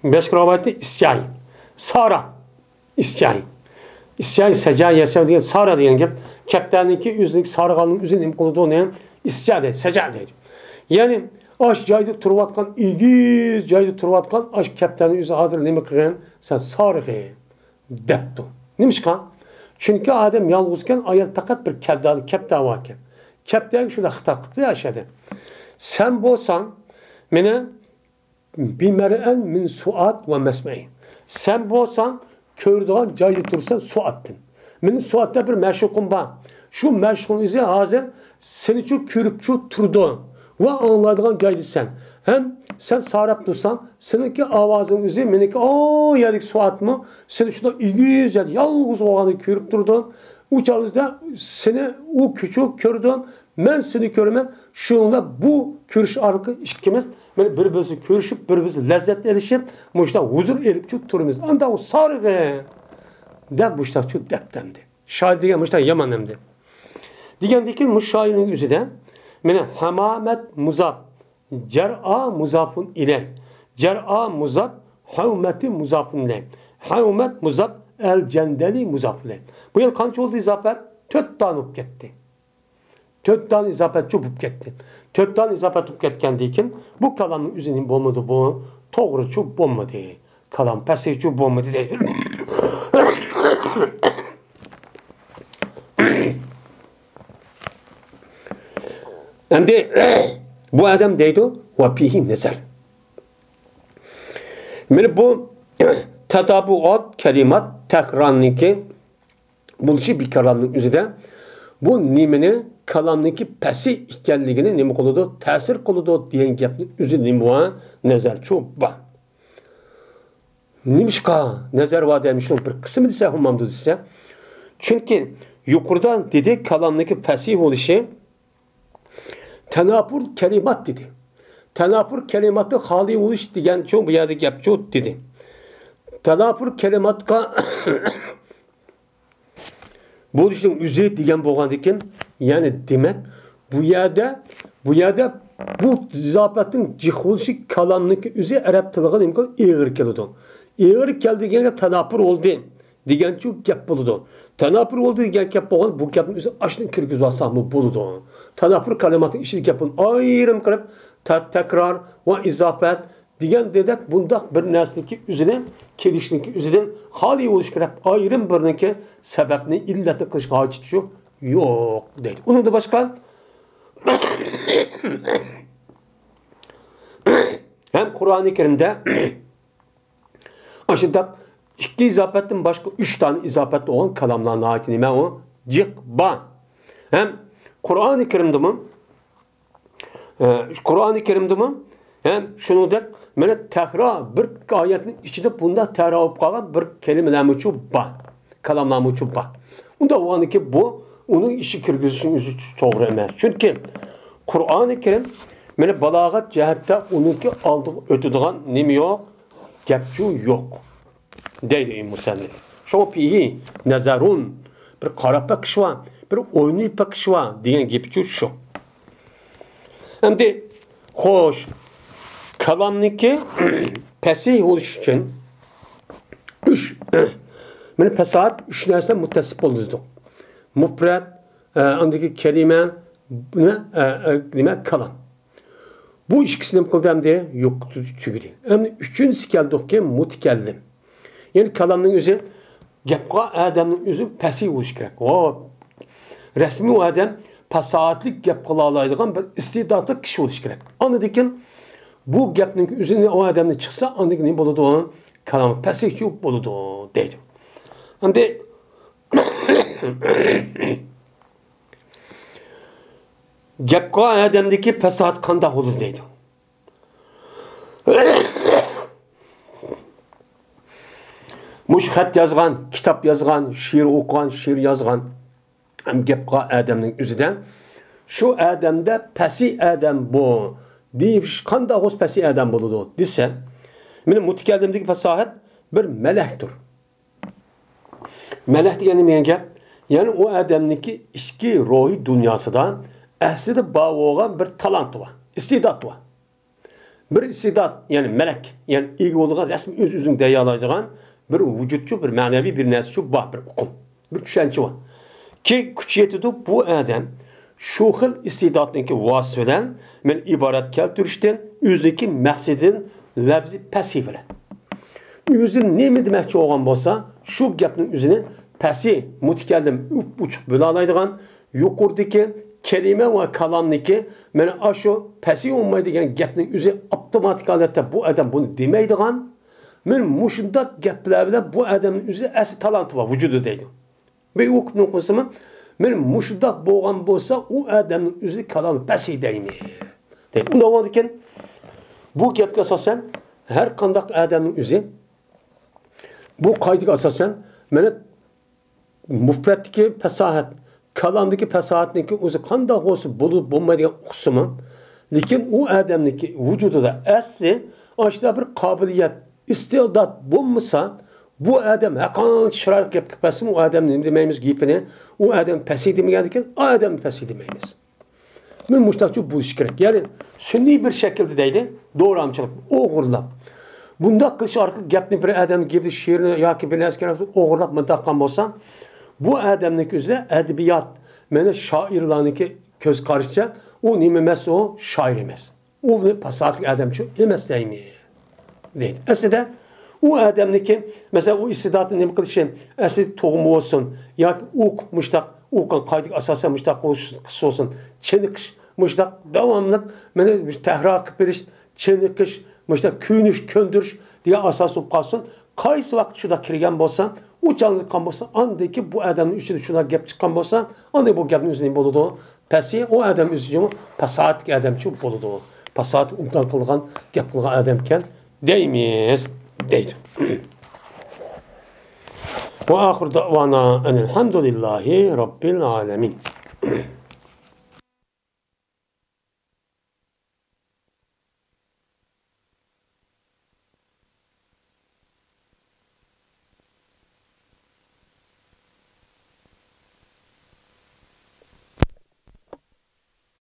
باشقا رىۋايەتتە ئىسچاي. سارا. ئىسچاي. ئىسچاي، سەجا، يەسەۋ دېگەن سارا دېگەن گەپ. كەپتەرنىڭكى ئۆزىنىڭكى سارىغاننىڭ ئۆزى نېمە قىلىدۇ ئۇنى؟ ئىسچا دەيدۇ، سەجا دەيدۇ. يەنى ئاش جايدا تۇرۇۋاتقان، ئېگىز جايدا تۇرۇۋاتقان ئاش كەپتەرنىڭ ئۆزى ھازىر نېمە قىلغىن؟ سەن سارىغىن دەپتۇ. نېمىشقا؟ چۈنكى ئادەم يالغۇزكەن، ئايال پەقەت بىر كەپتەر، كەپتەر باركەن. كەپتەرگە شۇنداق خىتاب قىپتۇ ئاشۇ يەردە. سەن بولساڭ مېنى بىمەرئەن مىن سۇئاد ۋە مەسمەئى. سەن بولساڭ كۆرىدىغان جايدا تۇرسەن سۇئادتىن. مېنىڭ سۇئادتا بىر مەشۇقۇم بار. شۇ مەشۇقۇم ئۆزى ھازىر سېنىچۇ كۆرۈپچۇ تۇرىدۇ ۋە ئاڭلايدىغان جايدا سەن. ھەم سەن ساراپ تۇرساڭ، سېنىڭكى ئاۋازىڭ ئۆزى مېنىڭكى ئۇ يەردىكى سۇئادمۇ سېنى شۇنداق ئېگىز يەردە يالغۇز بولغاندا كۆرۈپ تۇرىدۇ. ئۇ چاغدا سېنى ئۇ كۆچۈ كۆرىدۇ. مەن سېنى كۆرىمەن، شۇنىڭدا بۇ كۆرۈش ئارقىلىق ئىككىمىز مانا بىر-بىرىمىزنى كۆرۈشۈپ، بىر-بىرىمىزنى لەززەت ئېلىشىپ، مۇشۇنداق ھۇزۇر ئېلىپ تۇرىمىز. ئاندا ئۇ سارىغى دەپ مۇشۇنداقچۇ دەپتۇ ئەمدى. شائىر دېگەن مۇشۇنداق يامان ئەمدى. دېگەندىكىن مۇشۇ شائىرنىڭ ئۆزىدە مانا ھەمامەت مۇزاپ، جەرئا مۇزاپۇن ئىلەي، جەرئا مۇزاپ، ھەۋمەتى مۇزاپۇن ئىلەي، ھەۋمەت مۇزاپ، ئەل جەندەلى مۇزاپۇن ئىلەي. بۇ يەر قانچە بولدى ئىزاپەت؟ تۆت دانە بولۇپ كەتتى. تۆت دانە ئىزاپەتچۇ بولۇپ كەتتى. تۆت دانە ئىزاپەت بولۇپ كەتكەندىن كېيىن بۇ كالامنىڭ ئۆزى نېمە بولمىدى بۇ؟ توغرىچۇ بولمىدى. كالام پەسىھچۇ بولمىدى دەيدۇ. ئەمدى بۇ ئادەم دەيدۇ، ۋە پىھى نەزەر. مانا بۇ تەتابۇئات كەلىمات تەكرارنىڭكى بولۇشى بىر كالامنىڭ ئۆزىدە بۇ نېمىنى كالامنىڭكى پەسىھ ئىكەنلىكىنى نېمە قىلىدۇ، تەسىر قىلىدۇ دېگەن گەپنىڭ ئۆزى نېمە بار؟ نەزەرچۇ بار. نېمىشقا نەزەر بار دەيمىز، شۇنىڭ بىر قىسمى دېسە بولمامدۇ دېسە. چۈنكى يۇقىرىدا دېدى، كالامنىڭكى پەسىھ بولۇشى تەناپۇر كەلىمات دېدى. تەناپۇر كەلىماتى خالىي بولۇش دېگەنچۇ بۇ يەردە گەپچۇ دېدى. تەناپۇر كەلىماتقا بولۇشنىڭ ئۆزى دېگەن بولغاندىكىن، يەنى دېمەك، بۇ يەردە، بۇ يەردە بۇ ئىزاپەتنىڭ جىق بولۇشى كالامنىڭكى ئۆزى ئەرەب تىلىغا نېمە قىلىدۇ؟ ئېغىر كېلىدۇ. ئېغىر كەلدى دېگەن گەپ تەناپۇر بولدى دېگەنچۇ گەپ بولىدۇ. تەناپۇر بولدى دېگەن گەپ بولغان بۇ گەپنى ئۆزى ئاشۇنى كىرگۈزۈۋالساقمۇ بولىدۇ. تەناپۇر كالىماتنىڭ ئىچىدە گەپ بولىدۇ. ئايرىم قىلىپ تە-، تەكرار ۋە ئىزاپەت دېگەن دېدەك، بۇنداق بىر نەرسىنىڭكى ئۆزىنى، كېلىشنىڭكى ئۆزىدىن خالىي بولۇش كېرەك، ئايرىم بىرنىڭكى سەۋەبنى، ئىللەتنى قىلىشقا ھاجىتى يوق دەيدۇ. ئۇنىڭدىن باشقا ھەم قۇرئانى كەرىمدە ئاشۇنداق ئىككى ئىزاپەتتىن باشقا ئۈچ دانە ئىزاپەت بولغان كالاملار ناھايىتى نېمە ئۇ؟ جىق بار. ھەم قۇرئانى كەرىمدىمۇ، ئە، قۇرئانى كەرىمدىمۇ ھەم شۇنىڭدەك مانا تەكرار بىر ئايەتنىڭ ئىچىدە بۇنداق تەكرار بولۇپ قالغان بىر كەلىمىلەرمۇچۇ بار، كالاملارمۇچۇ بار. ئۇنداق بولغاندىكىن بۇ ئۇنىڭ ئىشى كىرگۈزۈشنىڭ ئۆزى توغرا ئەمەس. چۈنكى قۇرئانى كەرىم مانا بالاغەت جەھەتتە ئۇنىڭكى ئالدىغا ئۆتىدىغان نېمە يوق؟ گەپچۇ يوق دەيدۇ ئىمام مۇسەننىپ. شۇڭا فىھى نەزەرۇن، بىر قاراپ بېقىش بار، بىر ئويلاپ بېقىش بار دېگەن گېپىچۇ شۇ. ئەمدى خوش، كالامنىڭكى پەسىھ بولۇش ئۈچۈن ئۈچ، مانا پەساھەت ئۈچ نەرسە مۇتتەسىپ بولىدۇ. مۇپرەت، ئە، ئاندىكى كەلىمە، نېمە، ئە، ئە، نېمە، كالام. بۇ ئىككىسى نېمە قىلدى ئەمدى؟ يوق، تۈگىدى. ئەمدى ئۈچىنچىسى كەلدۇقكى مۇتەكەللىم. يەنى كالامنىڭ ئۆزى، گەپ قىلغان ئادەمنىڭ ئۆزى پەسىھ بولۇشى كېرەك. ۋە رەسمىي ئۇ ئادەم پاساھەتلىك گەپ قىلالايدىغان بىر ئىستېداتلىق كىشى بولۇشى كېرەك. ئاندىن كېيىن بۇ گەپنىڭ ئۆزىنى ئۇ ئادەمدىن چىقسا، ئاندىن كېيىن نېمە بولىدۇ؟ كالام پەسىھ بولىدۇ دەيدۇ. ئەمدى گەپ قىلغان ئادەمدىكى پاساھەت قانداق بولىدۇ دەيدۇ. مۇشۇ خەت يازغان، كىتاب يازغان، شېئىر ئوقۇغان، شېئىر يازغان، ھەم گەپ قىلغان ئادەمنىڭ ئۆزىدە شۇ ئادەمدە پەسىھ ئادەم بۇ دېيىش قانداق بولسا پەسىھ ئادەم بولىدۇ دېسە، مانا مۇتەكەللىمدىكى پاساھەت بىر مەلەكتۇر. مەلەك دېگەن نېمە دېگەن گەپ؟ يەنى ئۇ ئادەمنىڭكى ئىچكى روھىي دۇنياسىدا ئەسلىدە بار بولغان بىر تالانتى بار، ئىستېداتى بار. بىر ئىستېدات، يەنى مەلەك، يەنى ئىگە بولىدىغان رەسمىي ئۆز-ئۆزىنى دەيالايدىغان بىر ۋۇجۇدچۇ، بىر مەنىۋى بىر نەرسىچۇ بار، بىر ئۇقۇم، بىر چۈشەنچە بار. كېيىن كۈچ يېتىدۇ، بۇ ئادەم شۇ خىل ئىستېداتنىڭكى ۋاسىتىسى بىلەن مەن ئىبارەت كەلتۈرۈشتىن، ئۆزىنىڭكى مەقسىتىدىن لەپزى پەسىھ بىلەن ئۆزى نېمە دېمەكچى بولغان بولسا، شۇ گەپنىڭ ئۆزىنى پەسىھ، مۇتەكەللىم ئوچۇق بۆلەلەيدىغان، يۇقىرىدىكى كەلىمە ۋە كالامنىكى مانا ئاشۇ پەسىھ بولماي دېگەن گەپنىڭ ئۆزى ئاپتوماتىك ھالەتتە بۇ ئادەم بۇنى دېمەيدىغان، مانا مۇشۇنداق گەپلەر بىلەن بۇ ئادەمنىڭ ئۆزى ئەسلى تالانتى بار، ۋۇجۇدى دەيدۇ. بىر ئوقۇپ نوقۇسىمۇ، مانا مۇشۇنداق بولغان بولسا، ئۇ ئادەمنىڭ ئۆزى كالامى پەسىھ دەيمىز. دەيدۇ. ئۇنداق بولغاندىكىن، بۇ گەپكە ئاساسەن، ھەر قانداق ئادەمنىڭ ئۆزى، بۇ قائىدىگە ئاساسەن، مانا مۇپرەتتىكى پاساھەت، كالامدىكى پاساھەتنىڭكى ئۆزى قانداق بولسا بولۇپ بولمايدىغان ئۇقسىمۇ، لېكىن ئۇ ئادەمنىڭكى ۋۇجۇدىدا ئەسلى ئاشۇنداق بىر قابىلىيەت، ئىستېدات بولمىسا، بۇ ئادەم ھەرقانچە چىرايلىق گەپ قىلىپ بەرسىمۇ، ئۇ ئادەم نېمە دېمەيمىز گېپىنى، ئۇ ئادەم پەسىھ دېمىگەندىكىن، ئۇ ئادەمنى پەسىھ دېمەيمىز. مانا مۇشۇنداقچۇ بولۇشى كېرەك. يەنى سۈنئىي بىر شەكىلدە دەيلى، دورامچىلىق، ئوغرىلاپ. بۇنداق قىلىش ئارقىلىق گەپنى بىر ئادەمنىڭ گېپىنى، شېئىرنى ياكى بىر نەرسە كېرەك بولسا ئوغرىلاپ مۇنداق قىلغان بولسا، بۇ ئادەمنىڭ كۆزىدە ئەدەبىيات، مانا شائىرلارنىڭكى كۆز قارىشىچە ئۇ نېمە ئەمەس، ئۇ شائىر ئەمەس. ئۇنى پاساھەتلىك ئادەمچۇ ئەمەس دەيمىز دەيدۇ. ئەسلىدە ئۇ ئادەمنىڭكى، مەسىلەن، ئۇ ئىستېداتنى نېمە قىلىشى، ئەسلى تۇغما بولسۇن ياكى ئوقۇپ مۇشتاق، ئوقۇغان قائىدىگە ئاساسەن مۇشتاق قىلىش بولسۇن، چېنىقىش، مۇشتاق داۋاملىق مانا تەكرار قىلىپ بېرىش، چېنىقىش، مۇشتاق كۆنۈش، كۆندۈرۈش دېگەن ئاساس بولۇپ قالسۇن. قايسى ۋاقىت شۇنداق كىرگەن بولسا، ئۇ چاغلىققان بولسا، ئاندىن كېيىن بۇ ئادەمنىڭ ئىچىدە شۇنداق گەپ چىققان بولسا، ئاندىن بۇ گەپنىڭ ئۆزى نېمە بولىدۇ؟ پەسىھ، ئۇ ئادەم ئۆزى جۇمۇ پاساھەتلىك ئادەمچۇ بولىدۇ. پاساھەت ئوبدان قىلغان، گەپ قىلغان ئادەمكەن دەيمىز، دەيدۇ. وآخر دعوانا أن الحمد لله رب العالمين.